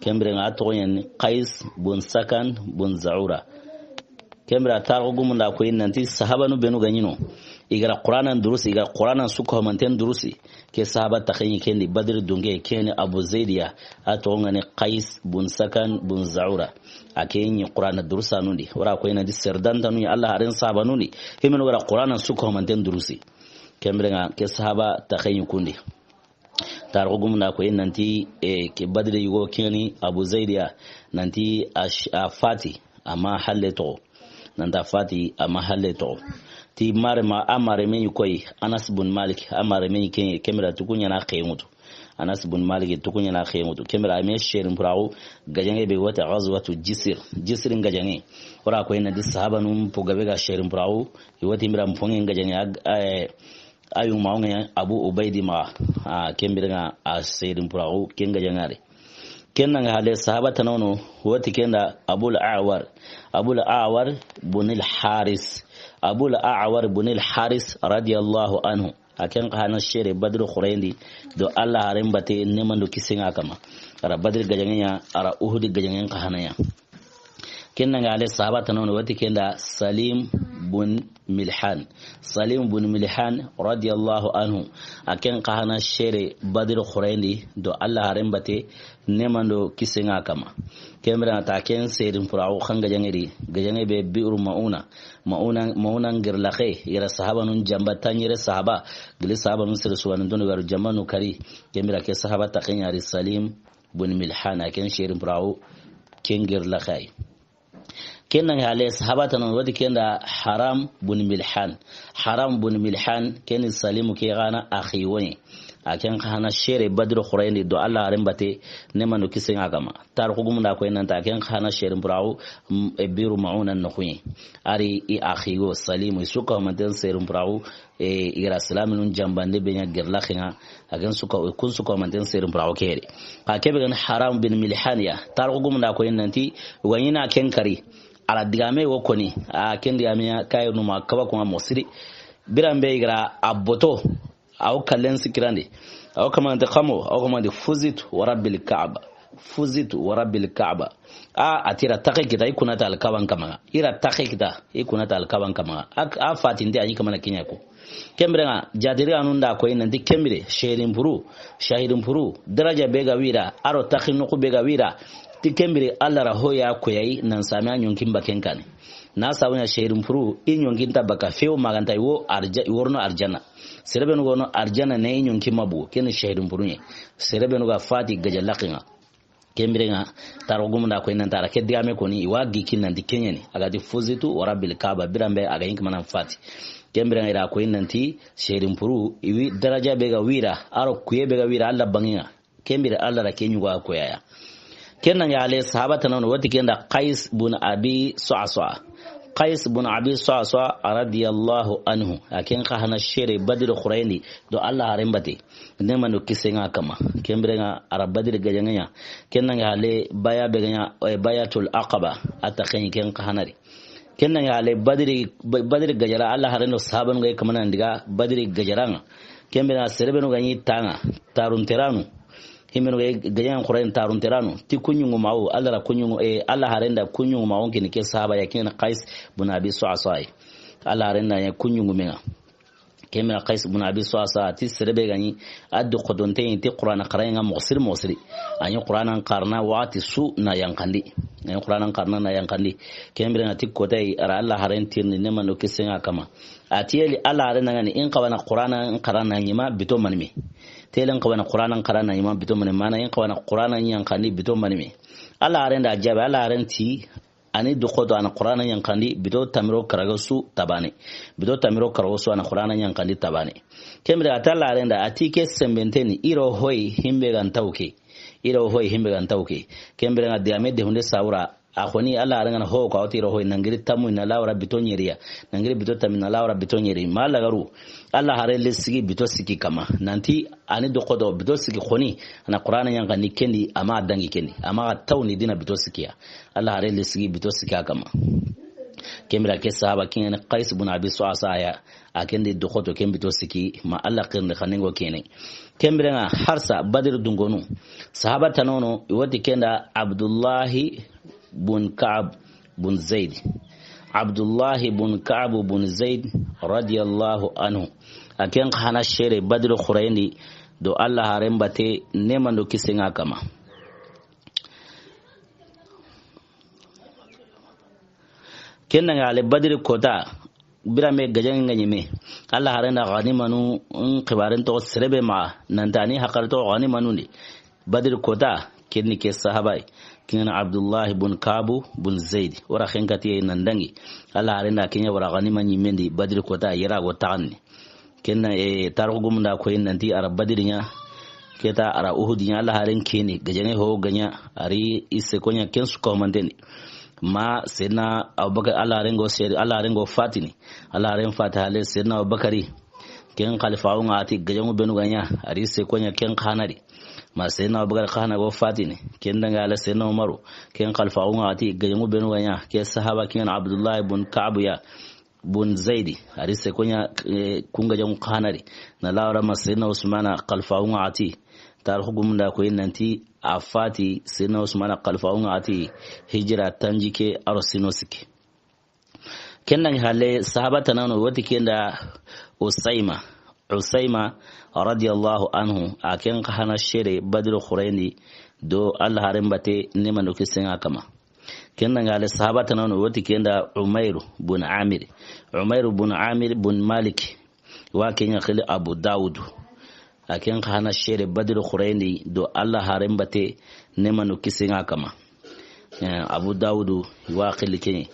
Ken biren ŋa a toxon ɲa ni Qais bun Sakan bun Zaura. Ken biren ŋa tarixu gumun da a koyi nanti sahaabanu benu ga ɲi no, i ga ra Quraanan durusi, i ga ra Quraanan su ko manten durusi. Ke sahaaba taxe ɲi ken di Badiri dunke, ken ni Abu Zaid ya, a toxon ŋa ni Qais bun Sakan bun Zaura. A ke ɲi Quraana durusanun di. O ra a koyi nanti sere dantanu ɲi Alla haaren sahaabanun di, himenu ga ra Quraanan su ko manten durusi. Ken biren ŋa ke sahaaba taxe ɲi kun di. Tarixu gumun da a koyi nanti, e, ke Badiri yugo ken ni Abu Zaid ya, nanti a sh-, a faati, a ma halle toxo. Nanti a faati, a ma halle toxo. Ti maarenma, a maarenme ɲi koyi, Anas bun Malik, a maarenme ɲi ken, ken biren ŋa ti ku ɲa na xeyi ŋutu. Anas bun Malik ti ku ɲa na xeyi ŋutu. Ken biren ŋa a me serin puraxu gajaŋe be, o ti Ghazwatu Jisr. Jisr gajaŋe. O ra a koyi nanti sahaabanun po gabe ga serin puraxu, i wa ti mira mponge gajaŋe, a, a, a yu ma o ŋa Abu Ubaydi ma, a, ken biren ŋa a serin puraxu ken gajaŋe a ri. Ken ŋa le sahaaba tana wono, o ti ken da Abul A'war. Abul A'war bun al Haris. Abul A'war bun al Haris radiyallahu anhu. A ken xa hana sere Badiri xooren di do Alla haaren batte, neeman do kisiye ŋa a kanma. A ra Badiri gajaŋen ɲa, a ra Uhudi gajaŋen xa hana ɲa. Ken ŋa le sahaaba tana wono, o ti ken da Salim bun Milhan. Salim bun Milhan, radiyallahu anhu, a ken xa hana sere Badiri xooren di do Alla haaren batte, neema do kisiye ŋa a kanma. Ken biren ŋa ta ken serin puraxu xa gajaŋe di, gajaŋe be Bi'ru Ma'una. Ma'una, Ma'una ngirlaxe, i ra sahabanun janba, tanɲere sahaba, gili sahabanun sere suwani doni waru janbanu kari. Ken biren ke sahaba taaxen ɲa ri Salim bun Milhan, a ken serin puraxu, ken ngirlaxe yi. Ken na ŋa halle sahaba tana, wati ken da Haram bun Milhan. Haram bun Milhan, ken ni Salimu ke xa na axi wo yi. A ken xa hana sere Badiri xooren di do Alla haaren batte, neema do kisiye ŋa a kanma. Taarixu gumun da a ko yi nanti a ken xa hana serin puraxu, mm, e, Bi'ru Ma'una noxon ŋa. A ri i axi wo Salimu, i su ga manten serin puraxu, e, i ra silaaminun janbande be ɲa girlaxe ŋa, a ken su ga, kun su ga manten serin puraxu ke yi. Xa ke be ga ni Haram bin Milhan ya, taarixu gumun da a ko yi nanti, wa ɲi na ken kari, a ra digaame wo koni, a ken digaame ya, kayi nu ma kaba ko ŋa moxo siri. Biren be i ga ra a boto, a wo kallen sikirandi. A wo kamanante xamo, a wo kamanante fuzitu wa rabbil Kaaba. Fuzitu wa rabbil Kaaba. A, a ti i ra taaxe kita, i kuna ta Alkaaban kanma ŋa. I ra taaxe kita, i kuna ta Alkaaban kanma ŋa. A, a fatinte a ɲi kamana ke ɲa ko. Ken biren ŋa, jaatiri anun da a ko yi nanti ken biren, sehidin puru, sahidin puru, daraja be ga wa i da, a ro taaxi noqu be ga wa i da, ti ken biren Alla ra ho ya koyi a yi, nan sami a ɲonkin bakken kaane. Na sabu ɲa sehidin puru, i ɲonkin nta baka fewu, ma ga nta i wo arja-, i worono arjanna. Sere be nu ga wono arjanna na i ɲonkin ma bugu, ken ni sehidin puru ɲa yi. Sere be nu ga fati gajaŋe laxen ŋa. Ken biren ŋa, taarixu gumun da a ko yi nanti a ra ke digaame koni, i wa giki nanti ken ɲa ni. A ga ti fuzitu wa rabbil Kaaba, biren be a ga ɲi kamana fati. Ken biren ŋa i ra a ko yi nanti sehidin puru, i wi daraja be ga wa i da, a ro kuye be ga wa i da Alla banŋen ŋa. Ken biren Alla ra ke ɲugo a koyi a ya. Ken na ŋa halle sahaba tana, wati ken da Qais bun Abi Sa'sa'a. Qais bun Abi Sa'sa'a, radiyallahu anhu, a ken xa hana sere Badiri xooren di do Alla haaren batte, neema do kisiye ŋa a kanma. Ken biren ŋa a ra Badiri gajaŋe ɲa. Ken na ŋa halle baya be ga ɲa, e, Bayatul Aqaba, a taaxen ken xa hana ri. Ken na ŋa halle Badiri, Ba-, Badiri gajaŋe, Alla haaren do sahabanu ga yi kamana n diga Badiri gajaŋe ŋa. Ken biren ŋa sere be nu ga ɲi taŋa, taarunteranu. Himbenu ga gajaŋen xooren taarunteranu, ti kuɲungu mawo, Alla ra kuɲungu, e, Alla haaren da kuɲungu mawo kini ke sahaba ya, ken Qais bun Abi Sa'sa'a yi. Alla haaren da ɲa kuɲungu me ŋa. Ken biren Qais bun Abi Sa'sa'a ti sere be ga ɲi a du xotonte yi ti Qur'ana xaraŋe ŋa moxo siri moxo siri. A ɲi Qur'ana xarana waxati su na yanqandi. A ɲi Qur'ana xarana na yanqandi. Ken biren ŋa ti kota yi a ra Alla haaren tirindi, neema do kisiye ŋa a kanma. A ti yeli Alla haaren da ŋa ni in xawa na Qur'ana xarana ɲi ma bito mani me. Telen xawa na Qur'ana xarana ɲi ma bito mani me, mana in xawa na Qur'ana yanqandi bito mani me. Alla haaren da a jaabi, Alla haaren ti, a ni du xoto a na Qur'ana yanqandi bito tanmi do karago su ta baane. Bito tanmi do karago su a na Qur'ana yanqandi ta baane. Ken biren a ti Alla haaren da, a ti ke senbenten ni, i ro hoyi himbe ga nta wo ke. I ro hoyi himbe ga nta wo ke. Ken biren ŋa digaame de hunde sawura. A xoni Alla haaren ŋa na ho ko a wa ti i ro hoyi, na giri tanmu na lawara bito ɲeri ya, na giri bito tanmi na lawara bito ɲeri. Ma Alla garu, Alla haaren le sigi bito sikki kanma. Nanti a ni du xoto bito sikki xoni, a na Qur'ana yanqandi ken di, a ma dangi ken di, a ma xa taw ni dina bito sikki ya. Alla haaren le sigi bito sikki a kanma. Ken biren ke sahaba ken ŋa ni Qais bun Abi Sa'sa'a ya, a ken di du xoto ken bito sikki, ma Alla xirindi xannen ŋo ken ŋa. Ken biren ŋa harsa Badiri dungonu. Sahaba tana no, i wati ken da Abdullahi bun Ka'ab bun Zaid. Abdullahi bun Ka'ab bun Zaid, radiyallahu anhu. A ken xa hana sere Badiri xooren di do Alla haaren batte, neema do kisiye ŋa a kanma. Ken na ŋa halle Badiri kota, biren be gajaŋe ŋa ɲi me, Alla haaren da ganimanu, n xibaaren toxo sere be maxa, nanti a ni haqare toxo ganimanu ndi. Badiri kota, ken ni ke sahaba yi, ken ŋa ni Abdullahi bun Ka'ab bun Zaid. Wara xenkati ya nan dangi. Alla haaren da ken ɲa wara ganima ɲi me ndi Badiri kota, yera go taxandi. Ken na, e, taarixu gumun da a ko yi nanti a ra Badiri ɲa, ke ta a ra Uhudi ɲa, Alla haaren keni, gajaŋe ho ga ɲa, a ri i seko ɲa ken su ko manten di. Ma Seydina Abubakar, Alla haaren ŋo sere, Alla haaren ŋo fatini. Alla haaren fati halle Seydina Abubakari. Ken xalifaaxu ŋa a ti gajaŋu benu ga ɲa, a ri seko ɲa ken xa hana ri. Ma Seydina Abubakar xa hana go fatini. Ken dangi halle Seydina Umaru. Ken xalifaaxu ŋa a ti gajaŋu benu ga ɲa, ke sahaba ken ŋa ni Abdullahi bun Ka'ab ya. Bun Zaidi, a ri seko ɲa, e, kun gajaŋu xa hana ri. Na lawara ma Seydina Usmana xalifaaxu ŋa a ti. Taarixu gumun da a ko yi nanti a fati Seydina Usmana xalifaaxu ŋa a ti hijira tanjikke a ro siino sikki. Ken dangi halle sahaba tanano wati ken da Usayma. Usayma radiyallahu anhu, a ken xa hana sere Badri xooren di do Alla haaren batte, neema do kisiye ŋa a kanma. Ken dangi halle sahaba tanano wati ken da Umayru bun Amir. Umayru bun Amir bun Malik, wa ken ɲa xili Abu Dawud. A ken xa hana sere Badri xooren di do Alla haaren batte, neema do kisiye ŋa a kanma. Eh, Abu Dawud wa xili ken ɲa.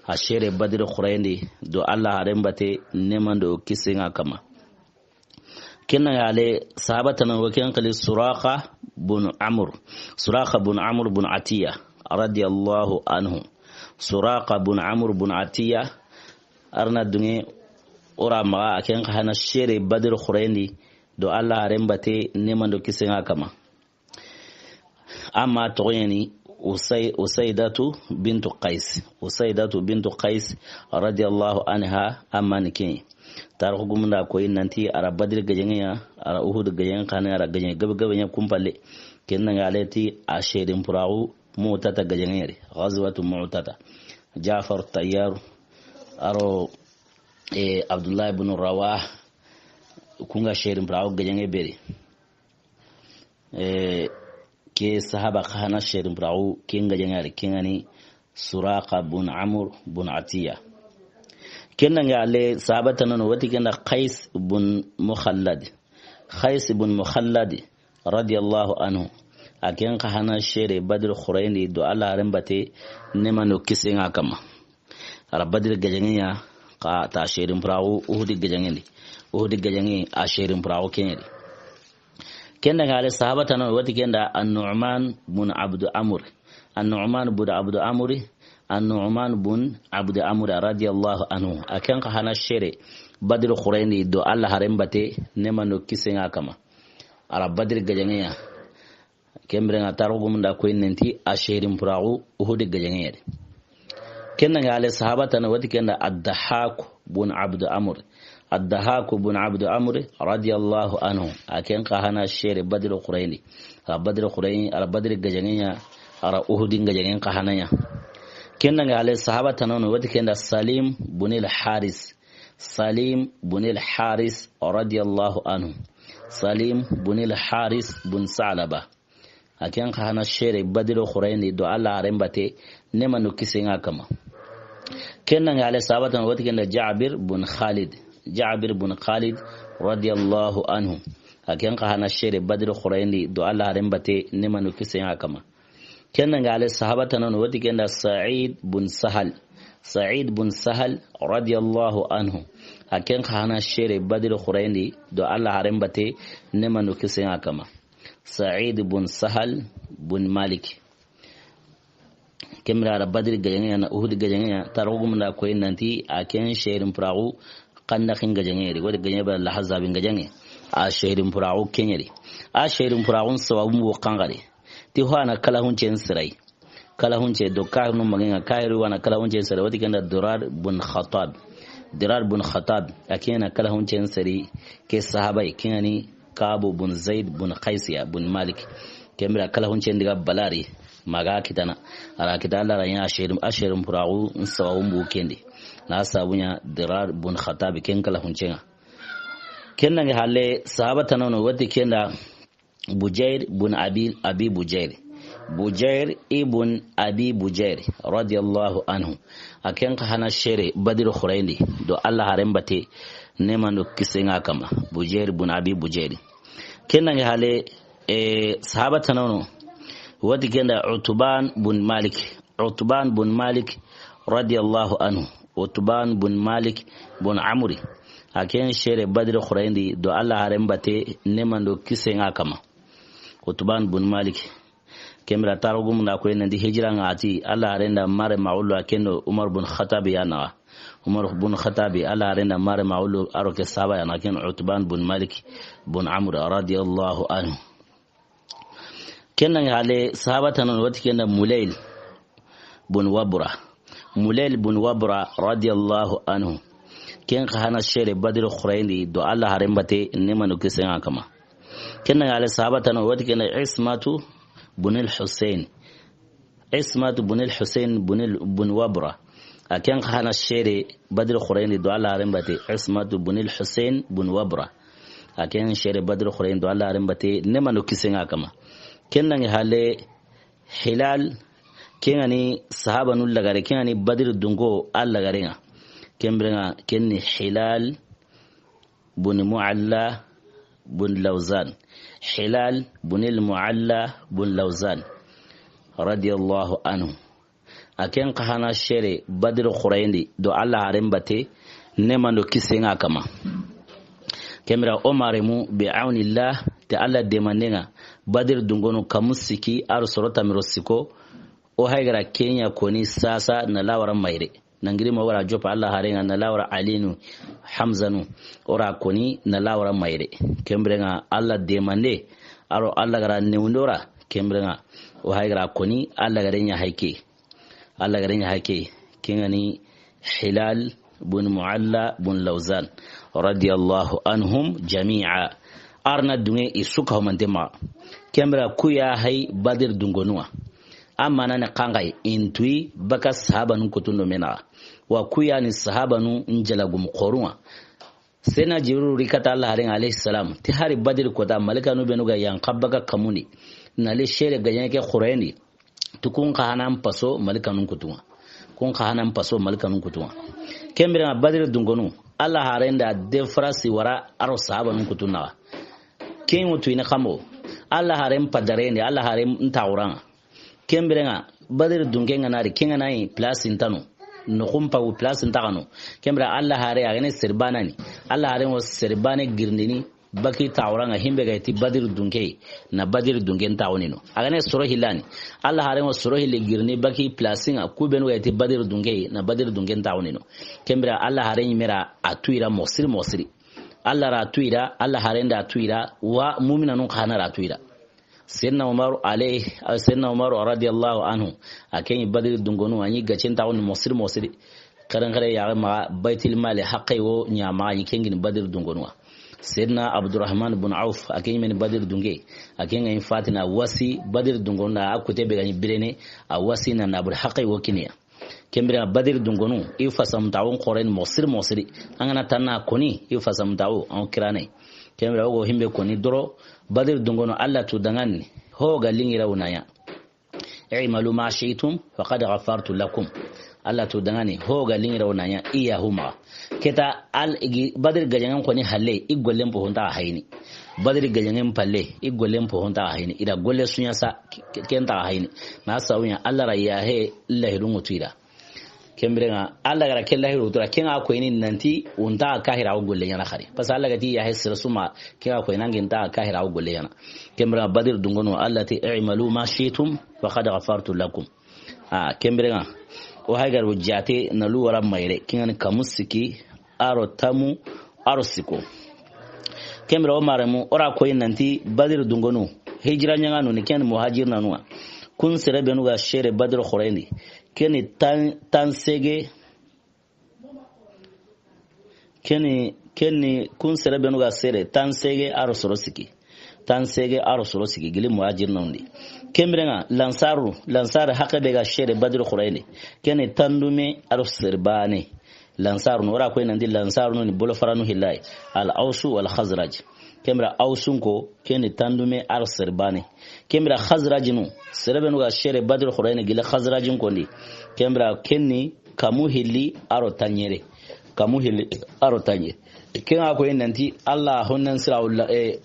A sere Badri xooren di do Alla haaren batte, neema do kisiye ŋa a kanma. Ken dangi halle sahaba tanano wa ken xili Suraqa bun Amr. Suraqa bun Amr bun Atiya radiyallahu anhu. Suraqa bun Amr bun Atiya, a ra na duŋe o ra maxa, a ken xa hana sere Badri xooren di do Alla haaren batte, neema do kisiye ŋa a kanma. Amma toxo ɲa ni Usay-, Usaydatu bintu Qays. Usaydatu bintu Qays radiyallahu anha, amma ni ken ɲa. Taarixu gumun da a koyi nanti a ra Badri gajaŋen ɲa, a ra Uhud gajaŋen xa hana, a ra gajaŋe gabe gabe ɲa kun palle. Ken dangi halle ti a serin puraaxu Mu'tata gajaŋen ɲa ri. Ghazwatu Mu'tata. Jafar Tayyar, a ro, eh, Abdullah ibn Rawaha, ku ŋa serin puraaxu gajaŋe be ri. Eh, ke sahaba xa hana serin puraaxu ken gajaŋen ɲa ri, ken ŋa ni Suraqa bun Amr bun Atiya. Ken dangi halle sahaba tanano wati ken da Qays bun Mukhallad. Qays bun Mukhallad radiyallahu anhu. A ken xa hana sere Badri xooren di do Alla haaren batte, neema do kisiye ŋa a kanma. A ra Badri gajaŋen ɲa, xa ta serin puraaxu Uhudi gajaŋen di. Uhudi gajaŋe a serin puraaxu ken ɲa ri. Ken dangi halle sahaba tanano wati ken da An-Nu'man bun Abdu Amr. An-Nu'man bun Abdu Amr. An-Nu'man bun Abdu Amr radiyallahu anhu. A ken xa hana sere Badri xooren di do Alla haaren batte, neema do kisiye ŋa a kanma. A ra Badri gajaŋen ɲa. Ken biren ŋa taarixu gumun da a koyi nanti a serin puraaxu Uhudi gajaŋen ɲa ri. Ken dangi halle sahaba tanano wati ken da Ad-Dahhak bun Abdu Amr. Ad-Dahhak bun Abdu Amr radiyallahu anhu. A ken xa hana sere Badri xooren di. A ra Badri xooren, a ra Badri gajaŋen ɲa, a ra Uhudi gajaŋen xa hana ɲa. Ken dangi halle sahaba tanano wati ken da Salim bun al-Haris. Salim bun al-Haris radiyallahu anhu. Salim bun al-Haris bun Sa'laba. A ken xa hana sere Badri xooren di do Alla haaren batte, neema do kisiye ŋa a kanma. Ken dangi halle sahaba tanano wati ken da Jabir bun Khalid. Jabir bun Khalid radiyallahu anhu. A ken xa hana sere Badri xooren di do Alla haaren batte, neema do kisiye ŋa a kanma. Ken dangi halle sahaba tanano wati ken da Sa'id bun Sahal. Sa'id bun Sahal radiyallahu anhu. A ken xa hana sere Badri xooren di do Alla haaren batte, neema do kisiye ŋa a kanma. Sa'id bun Sahal bun Malik. Ken biren a ra Badri gajaŋen ɲa, na Uhudi gajaŋen ɲa, taarixu gumun da a koyi nanti a ken serin puraaxu Xandaxi gajaŋen ɲa ri. Wati gajaŋe be Al-Ahzabi gajaŋe, a serin puraaxu ken ɲa ri. A serin puraaxun sababun bu xanxari. Ti ho a na kalahuncen sere yi. Kalahuncen do kaahirunu maxa ŋa, kaahiru wa na kalahuncen sere yi, wati ken da Dirar bun Khattab. Dirar bun Khattab, a ken ɲa na kalahuncen sere yi, ke sahaba yi, ken ŋa ni Ka'bu bun Zaid bun Qays ya bun Malik. Ken biren kalahuncen diga bala a ri, ma ga kitana. A ra kita Alla ra ɲa a serin, a serin puraaxun sababun bu ken di. Na sababun ɲa Dirar bun Khattab ken kalahuncen ŋa. Ken dangi halle sahaba tanano wati ken da Bujair bun Abi, Abi Bujair. Bujair ibn Abi Bujair, radiyallahu anhu. A ken xa hana sere Badri xooren di do Alla haaren batte, neema do kisiye ŋa a kanma. Bujair bun Abi Bujair. Ken dangi halle, eh, sahaba tanano wati ken da Utban bun Malik. Utban bun Malik, radiyallahu anhu. Utban bun Malik bun Amri. A ken sere Badri xooren di do Alla haaren batte, neema do kisiye ŋa a kanma. Utban bun Malik. Ken biren taarixu gumun da a koyi nanti hijira ŋa a ti, Alla haaren da maarenmaaxu lo a ken do Umar bun Khattab ya naxa. Umar bun Khattab, Alla haaren da maarenmaaxu lo a ro ke sahaba ya naxa, ken Utban bun Malik bun Amr, radiyallahu anhu. Ken dangi halle sahaba tanano wati ken da Mulayl bun Wabra. Mulayl bun Wabra, radiyallahu anhu. Ken xa hana sere Badri xooren di do Alla haaren batte, neema do kisiye ŋa a kanma. Ken dangi halle sahaba tanano wati ken da Ismatu bun al-Husayn. Ismatu bun al-Husayn bun al-, bun Wabra. A ken xa na sere Badri xooren di do Alla haaren batte, Usmatu bunil Husayn bun Wabra. A ken sere Badri xooren di do Alla haaren batte, neema do kisiye ŋa a kanma. Ken na ŋa halle Hilal, ken ŋa ni sahaabanu lagare, ken ŋa ni Badri dunko a lagare ŋa. Ken biren ŋa, ken ni Hilal bun Mu'alla bun Lawzan. Hilal bunil Mu'alla bun Lawzan. Radiyallahu anhu. A ken xa na sere Badri xooren di do Alla haaren batte, neema do kisiye ŋa a kanma. Ken biren o maarenmu, bi awnillah, ti Alla deemanden ŋa, Badri dunkonu kamu sikki, a ro soro tanmi do sikko, o hayi ga ra ken ɲa koni saasa na lawara ma yere. Na giri ma o ga ra joppa Alla haaren ŋa na lawara Alinu, Hamzanu, o ra koni na lawara ma yere. Ken biren ŋa Alla deemande, a ro Alla ga ra newundi o ra, ken biren ŋa o hayi ga ra koni, Alla ga ra ɲa hayi ke. Alla ga ra ɲa hayi ke. Ken ŋa ni Hilal bun Mu'alla bun Lawzan. Radiyallahu anhum jami'a. A ri na duŋe i su ka humante maxa. Ken biren ku ya hayi Badri dunkonu ŋa. A maana ni xanxayi, i ntuyi baka sahaabanun kutundo me naxa. Wa ku ya ni sahaabanu njalagumu xooru ŋa. Sena Jibrilu ri kata Alla haaren ŋa alayhi salam, ti hari Badri koota, malikanu beenu ga yanqa baka kamun di, na li sere gajaŋe ke xooren di, ti kun xa na n paso malikanun kutu ŋa. Kun xa na n paso malikanun kutu ŋa. Ken biren ŋa Badri dunkonu, Alla haaren da defrasi wara a ro sahaabanun kutu naxa. Ken ŋa o tuyini xa mo, Alla haaren pa darendi, Alla haaren nta xooren ŋa. Ken biren ŋa, Badri dunke ŋa na ri, ken ŋa na yi place nta no. Noxun pagu place nta xa no. Ken biren Alla haare, a ga na sere baane ni, Alla haaren wo sere baane girindini baki taaxuran ŋa, himbe ga ti Badri dunke, na Badri dunke taaxuni no. A ga na soro hilli ni, Alla haaren wo soro hilli girindi baki place ŋa, ku beenu ga ti Badri dunke, na Badri dunke taaxuni no. Ken biren Alla haaren ɲi me ra a tu i ra moxo siri moxo siri. Alla ra a tu i ra, Alla haaren da a tu i ra, wa muuminanun xa na ra a tu i ra. Seydina Umaru alayhi, Seydina Umaru radiyallahu anhu, a ken ɲi Badri dunkonu, a ɲi gaccen taaxundi moxo siri moxo siri. Xerenxere ya maxa, Baytil Mali haqqe wo ɲa maxa, a ɲi ken kini Badri dunkonu wa. Seydina Abdurrahman bun Auf, a ken ɲi me ni Badri dunke, a ken ga ɲi fatina wasi Badri dunkonu da, a kute be ga ɲi birene, a wasi na na buri haqqe wo kini ya. Ken biren Badri dunkonu, i fasamutaaxun xoore ni moxo siri moxo siri. An ga na tanna koni, i fasamutaaxu, an kirane. Ken biren o ga himbe koni doro, Badri dunkonu, Alla tu dangani, ho ga lingira wunaya. I'malu ma shi'tum, faqad ghafartu lakum. Alla tu dangani, ho ga lingira wunaya, i ya huma. Keta al igi, Badri gajaŋen koni halle, i gollen po honta hayini. Badri gajaŋen palle, i gollen po honta hayini. I da golle su ɲa sa, ke-, ken ta hayini. Na sawuɲa, Alla ra yahe, lahidun ŋa tu i ra. Ken biren ŋa, Alla ga ra ke lahidu tu i ra, ken ŋa ko i ni nanti, o nta kahira o golle ɲaana xari. Parce que Alla ga ti yahe sira su ma, ken ŋa ko i ni nanti o nta kahira o golle ɲaana. Ken biren ŋa Badri dunkonu, Alla ti, "I'malu ma shi'tum, faqad ghafartu lakum." A, ken biren ŋa, o hayi ga ro jaate na lu wara mayre, ken ŋa ni kamu sikki, a ro tanmu, a ro sikko. Ken biren o maarenmu, o ra ko i nanti Badri dunkonu, hijira ɲaŋanu ni, ken ni muhajirinanu wa. Kun sere beenu ga sere Badri xoore ni, ken ni tan, tansege, ken ni, ken ni kun sere beenu ga sere, tansege a ro soro sikki. Tansege a ro soro sikki, gili muhajirinanu di. Ken biren ŋa, lansaru, lansar haqqe be ga sere Badri xoore ni, ken ni tandume a ro sere baane. Lansarunu, o ra ko i nanti lansarunu ni bolo faranu hillayi. Al Awsu wal Khazraj. Ken biren Awsun ko, ken ni tandume a ro sere baane. Ken biren Khazrajinu, sere beenu ga sere Badri xoore ni gili Khazrajin ko ndi. Ken biren ken ni kamu hilli a ro tanɲere. Kamu hilli a ro tanɲere. Ken ŋa ko i nanti Alla honnan sira wala, eh,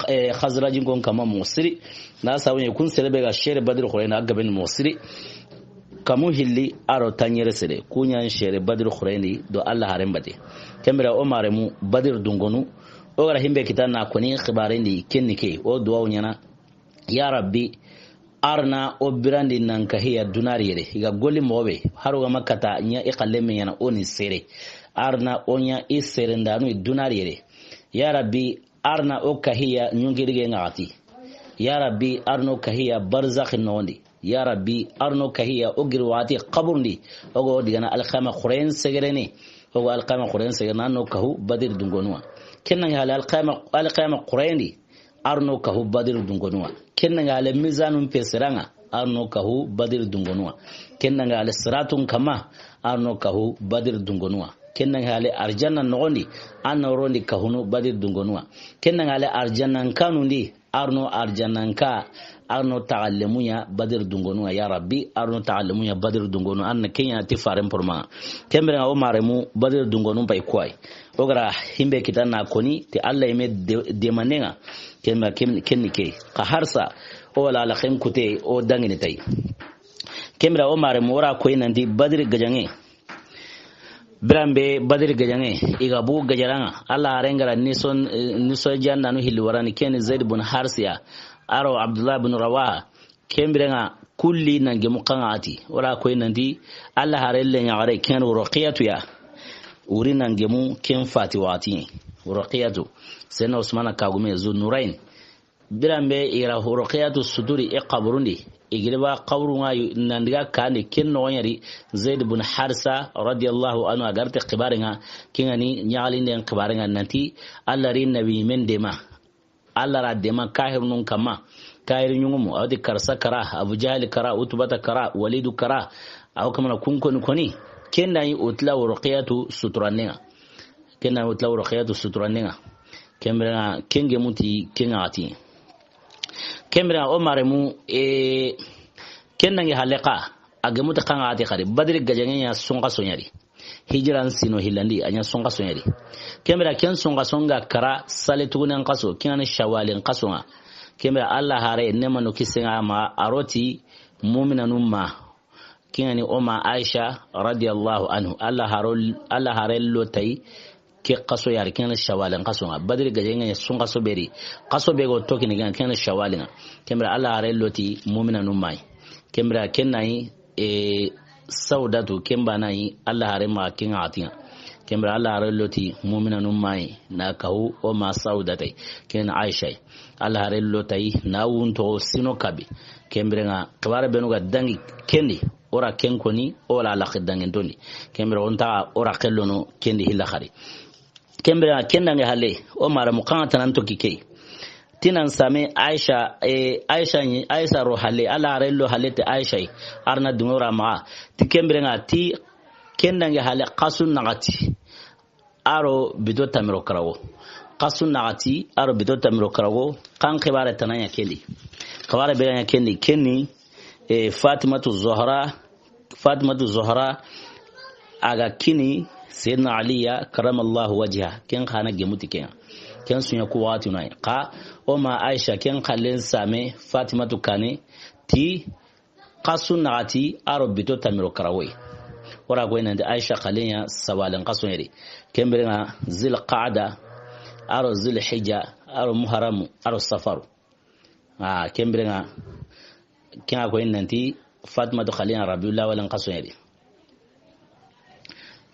eh, Khazrajin kon kama moxo siri. Na sawuɲa kun sere be ga sere Badri xoore ni a gaben moxo siri. Kamu hilli a ro tanɲere sere. Ku ɲa sere Badri xoore ni do Alla haaren batte. Ken biren o maarenmu Badri dunkonu. O ga ra himbe kita na koni xibaaren di ken ni ke. O duwawu ɲaana. Ya Rabbi, arna o birandi nan kahiya dunari yere. I ga golli moxo be, haro ga makata ɲa i xalle me ɲaana o ni sere. Arna o ɲa i sere ndanu i dunari yere. Ya Rabbi, arna o kahiya ɲungirige ŋaxati. Ya Rabbi, arna o kahiya barzakhi noxondi. Ya Rabbi, arna o kahiya o giri waxati xaburundi. O ga o digana alxama xuren segerene. O ga alxama xuren segerene, arna o kahu Badri dunkonu wa. Ken na ŋa hale alxama, alxama xuren di. Arno kahu Badri dunkonu wa. Ken na ŋa hale mizanun pe sere ŋa. a ro no kahu Badiri dungonuwa. Ken dangi halle siratun kanma, a ro no kahu Badiri dungonuwa. Ken dangi halle arjanna noxon di, a ro no ro ndi kahunu Badiri dungonuwa. Ken dangi halle arjannan kanun di, a ro no arjannan ka, a ro no taxallemun ɲa Badiri dungonuwa. Ya Rabbi, a ro no taxallemun ɲa Badiri dungonuwa. A ro na ken ɲa ti faren pormaŋa. Ken biren ŋa o maremu Badiri dungonun pay kuway. O ga ra himbe kita na koni ti Alla yinme de-, demandenŋa. Ken biren ken, ken ni ke. Xa harsa, o wala ala xen kute, o dangini tay. Ken biren o maremu o ra koyi nanti Badiri gajaŋe. Biran be Badiri gajaŋe, i ga bu gajaranŋa. Alla haren ga ra nison, eh, niso jandanu hilli warani ken ni Zaid bun Harsiya. A ro Abdullah bun Rawaha. Ken biren ŋa kulli nan gemu kanŋa ati. O ra koyi nanti Alla haren le ɲaxare ken Ruqiyatu ya. Wuri nan gemu ken fati waxati. Ruqiyatu. Senna Usmana kagume Zu Nurayn. Biran be i ra Ruqiyatu suturi i xaburun di. I giri ba xaburun ŋa yu-, nan diga kandi ken noxon ɲa ri Zaid bun Harisa radiyallahu anhu a ga ra ti xibaren ŋa, ken ŋa ni ɲaxalinden xibaren ŋa nanti Alla ri nabi yinmen dema. Alla ra dema kahirunun kanma. Kahiri ɲuŋumu, a wa ti Karsa kara, Abu Jahali kara, Utbata kara, Walidu kara. A wa kamana kun koni koni. Ken da yi o tila Ruqiyatu suturandenŋa. Ken da yi o tila Ruqiyatu suturandenŋa. Ken biren ŋa ken gemu ti ken ŋa ati. Ken biren ŋa o maremu, eh, ken dangi halle xa, a gemu ti kanŋa ati xari. Badiri gajaŋe ɲa sunxaso ɲa ri. Hijiran sino hillandi, a ɲa sunxaso ɲa ri. Ken biren ken sunxason ga kara sale tugunen xaso, ken ŋa ni Shawalin xaso ŋa. Ken biren Alla hare nemanu kisen ŋa ma a ro ti muminanun ma. Ken ŋa ni o ma Aisha radiyallahu anhu. Alla haro, Alla hare lo tay ke xaso ya ri ken ŋa ni Shawalin xaso ŋa. Badiri gajaŋe ɲa sunxaso be ri. Xaso be go tokini ken ŋa ni Shawalin ŋa. Ken biren Alla hare lo ti muminanun ma yi. Ken biren ken na yi e, Saudatu, ken ba na yi, Alla hare ma ken ŋa ati ŋa. Ken biren Alla hare lo ti, muminanun ma yi, na kahu, o ma Saudata yi. Ken Aisha yi. Alla hare lo tay, na wunto sino kabi. Ken biren ŋa, xibare benu ga dangi, ken di, o ra ken koni, o wala laxi dangi ntondi. Ken biren o nta, o ra xellono, ken di hilla xari. Ken biren ŋa ken dangi halle, o maremu kanŋa tanan toki ke. Ti nan same Aisha, eh, Aisha ni, Aisha ro halle, Alla hare lo halle ti Aisha yi, a ra na dunŋo ra maxa. Ti ken biren ŋa ti ken dangi halle xasu naxati. A ro bito tanmi do karago. Xasu naxati, a ro bito tanmi do karago, kan xibare tana ɲa ken di. Xibare be ga ɲa ken di, ken ni, eh, Fatimatu Zahra, Fatimatu Zahra, a ga kini Sayyidina Aliya, karamallahu wajha, ken xa na gemu ti ken ŋa. Ken su ɲa ku waxati na yi. Xa, o ma Aisha, ken xallen same, Fatimatu kane, ti, xasu naxati, a ro bito tanmi do karago yi. O ra koyi nanti Aisha xallen ɲa Sawalen xaso ɲa ri. Ken biren ŋa Zil Qa'da, a ro Zil Hijja, a ro Muharramu, a ro Safaru. A, ken biren ŋa, ken ŋa koyi nanti Fatimatu xallen ɲa Rabiul Awwal xaso ɲa ri.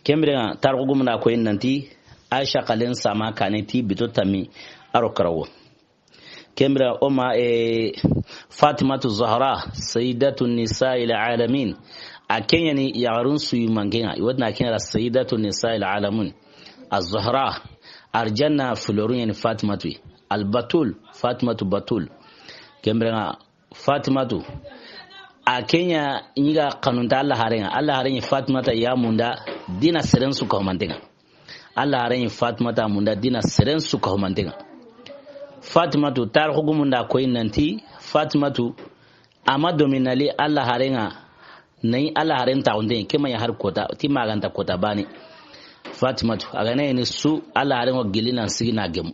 Ken biren ŋa, tarixu gumu na koyi nanti Aisha xallen sama kane ti bito tanmi a ro karago. Ken biren ŋa o ma, e, Fatimatu Zahra, Sayyidatu Nisa'il Alamin. A ken ɲa ni yaxarun su yi manke ŋa. I wa ti na ken ŋa ra Sayyidatu Nisa'il Alamin. A Zahra, arjanna fuloru ɲa ni Fatimatu yi. Al Batul, Fatimatu Batul. Ken biren ŋa Fatimatu. A ken ɲa ɲi ga xanunta Alla haren ŋa. Alla haren ɲi Fatimata ya munda dina seren su kahumanten ŋa. Alla haren ɲi Fatimata munda dina seren su kahumanten ŋa. Fatimatu, tarixu gumu nda koyi nanti Fatimatu, a ma domi na li Alla haren ŋa, na yi Alla haren taxunten, ke ma ɲa hari kota, ti ma ga nta kota bane. Fatimatu, a ga na yi ni su, Alla haren ŋo gilli nan sigi na gemu.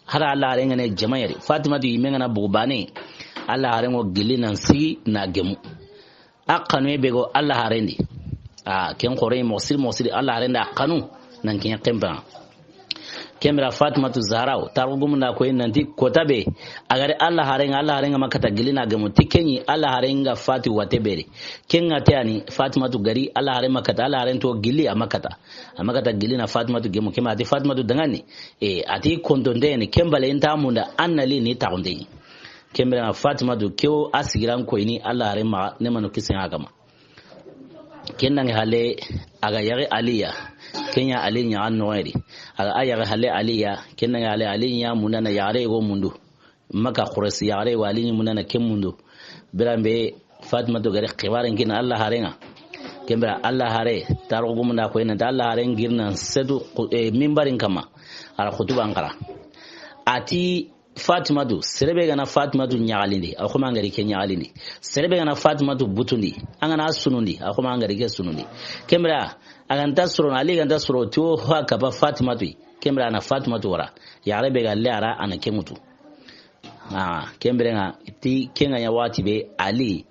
Hari Alla haren ŋa ne jama yeri. Fatimatu yinme ŋa na bugu bane. Alla haren ŋo gilli nan sigi na gemu. A xanuye be go Alla haren di. A, ken xoore moxo siri, moxo siri, Alla haren da a xanu nan ken ɲa ken ba. Ken biren Fatimatu Zahra, tarixu gumu nda koyi nanti kota be, a ga ri Alla haren ŋa, Alla haren ŋa ma kata gilli na gemu ti ken ɲi, Alla haren ŋa fati wate beri. Ken ŋa te ani Fatimatu ga ri, Alla haren ma kata, Alla haren to gilli a ma kata. A ma kata gilli na Fatimatu gemu, ken ba a ti Fatimatu dangani. E, a ti kontonte ni, ken bale nta munda, an na li ni taxunte. Ken biren ŋa Fatimatu ke wo a sigiran koyini Alla haren maxa, nemanu kisen ŋa a kanma. Ken dangi halle, a ga yaxi Aliya. Ken ɲa Ali ɲaxan noxo yeri. A ga a yaxi halle Aliya. Ken dangi halle Ali ɲa munda na yaxare yogo mundu. Maka Quraysi yaxare yogo Ali ɲi munda na ken mundu. Biren be Fatimatu ga ri xibaaren kini Alla haaren ŋa. Ken bire Alla haare, taarixu gumun da a koyi nanti Alla haaren giri na setu, eh, minbarin kanma. A ra xutuban xara. A ti Fatimatu, sere be ga na Fatimatu ɲaxalindi, a xo ma an ga ri ke ɲaxalindi. Sere be ga na Fatimatu butundi, an ga na a sunundi, a xo ma an ga ri ke sunundi. Ken bire, a ga nta soro, Ali ga nta soro, ti o ho a kapa Fatimatu yi. Ken bire a na Fatimatu wara. Yaxare be ga le a ra, a na ke ŋutu. Ah, ken bire ŋa, ti ken ga ɲa waxati be, Ali,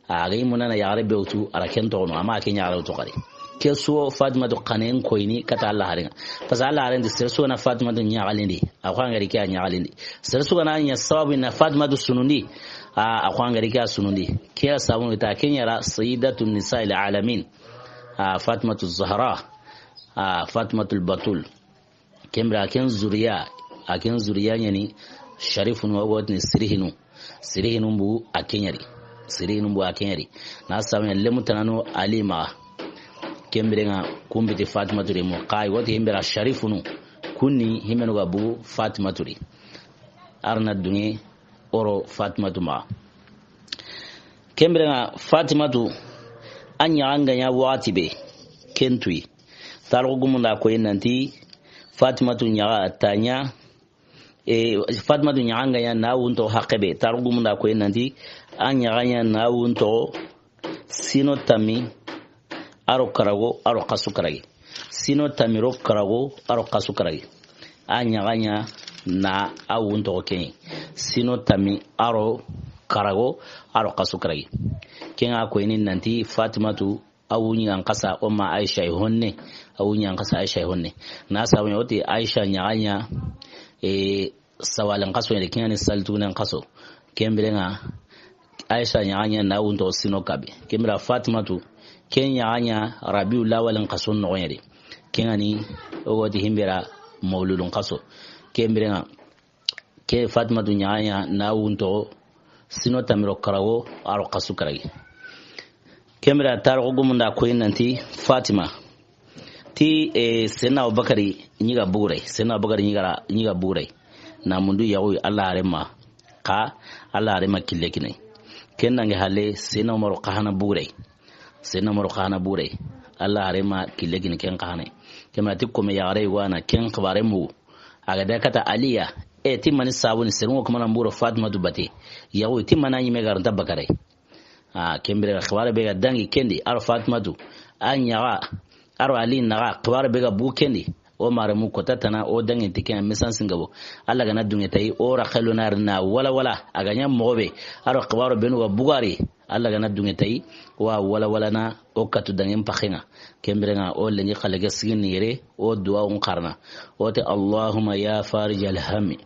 a ga yi munana yaxare be wutu, a ra ken toxo no, a ma ke yaxare wutu xari. Ke su wo Fatimatu xanen koyini kata Alla haaren ŋa. Parce que Alla haaren ti sere su ga na Fatimatu ɲaxalindi, a xo an ga ri ke a ɲaxalindi. Sere su ga na ɲa sababu na Fatimatu sunundi, a, a xo an ga ri ke a sunundi. Ke ya sababu ta ken ya ra Sayyidatu Nisa'il Alamin. A, Fatimatu Zahra, a, Fatimatu Batul. Ken bire a ken zuriya, a ken zuriya ɲa ni Sharifunu, o ga ti ni Sirihinu. Sirihinu bu a ken ya ri. Sirihinu bu a ken ya ri. Na sabu ɲa lemu tanano Ali maxa. Ken bire ŋa kun biti Fatimatu ri mu. Xa i wa ti himbira Sharifunu. Kun ni himbenu ga bu Fatimatu ri. A ra na duŋe o ro Fatimatu maxa. Ken bire ŋa Fatimatu, a ɲaxan ga ɲa waxati be, ken tu yi. Taarixu gumun da a koyi nanti Fatimatu ɲaxa ta ɲa, e, Fatimatu ɲaxan ga ɲa na wunto haqqe be. Taarixu gumun da a koyi nanti a ɲaxan ɲa na wunto sino tammi, a ro karago, a ro xasu karagi. Sino tammi ro karago, a ro xasu karagi. A ɲaxan ɲa na a wunto ke ɲi. Sino tammi, a ro karago, a ro xasu karagi. Ken ŋa koyini nanti Fatimatu, a wuɲi an xasa, o ma Aisha yi honne, a wuɲi an xasa Aisha yi honne. Na sabu ɲa o ti Aisha ɲaxan ɲa, e, sawalen xaso ɲa de, ken ŋa ni salitugunen xaso. Ken bire ŋa, Aisha ɲaxan ɲa na wunto sino kabe. Ken bire Fatimatu, ken ɲaxan ɲa Rabiul Awwalin xaso noxon ɲa de. Ken ŋa ni, o ga ti himbira Mawludun xaso. Ken bire ŋa, ke Fatimatu ɲaxan ɲa na wunto sino tammi ro karago, a ro xasu karagi. Ken bire taarixu gumun da a koyi nanti Fatima ti, e, Senna Abubakari ɲi ga buguray. Senna Abubakari ɲi ga ra, ɲi ga buguray. Na mundu yaxu Alla haaren ma. Xa Alla haaren ma kille kini. Ken dangi halle Senna Umaru xa hana buguray. Senna Umaru xa hana buguray. Alla haaren ma kille kini ken xa hana. Ken bire ti kome yaxare wa na ken xibaare mu. A ga da kata Aliya. E, ti mani sabu ni sere ŋo kuma na mburo Fatimatu bate. Yaxu ti mana ɲi me ga ra nta bakare. A, ken bire xibaare be ga dangi ken di, a ro Fatimatu, a ɲaxa, a ro Ali naxa, xibaare be ga bugu ken di. O maarenmu kota tana, o dangi ti ken message ŋa bo. Alla ga na duŋe tayi, o ra xelo na ri na wala wala, a ga ɲa moxo be, a ro xibaare benu ga bugu a ri, Alla ga na duŋe tayi, wa wala wala na o katu dangi n paxen ŋa. Ken bire ŋa, o lenki xale ke sigini yere, o duwa un xarana. O ti, اللهم يا فارج الهم،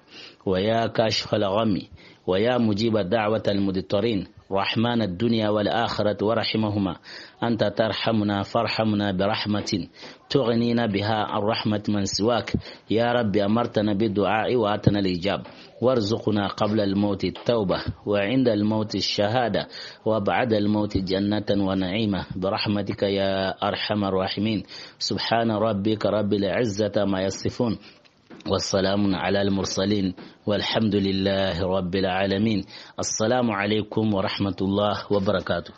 ويا كاشف الغم، ويا مجيب دعوة المضطرين، رحمن الدنيا والآخرة ورحيمهما، أنت ترحمنا فارحمنا برحمة تغنينا بها عن رحمة من سواك. يا رب أمرتنا بالدعاء وآتنا الإجابة، وارزقنا قبل الموت التوبة، وعند الموت الشهادة، وبعد الموت جنة ونعيما، برحمتك يا أرحم الراحمين. سبحان ربك رب العزة عما يصفون، وسلام على المرسلين، والحمد لله رب العالمين. السلام عليكم ورحمة الله وبركاته.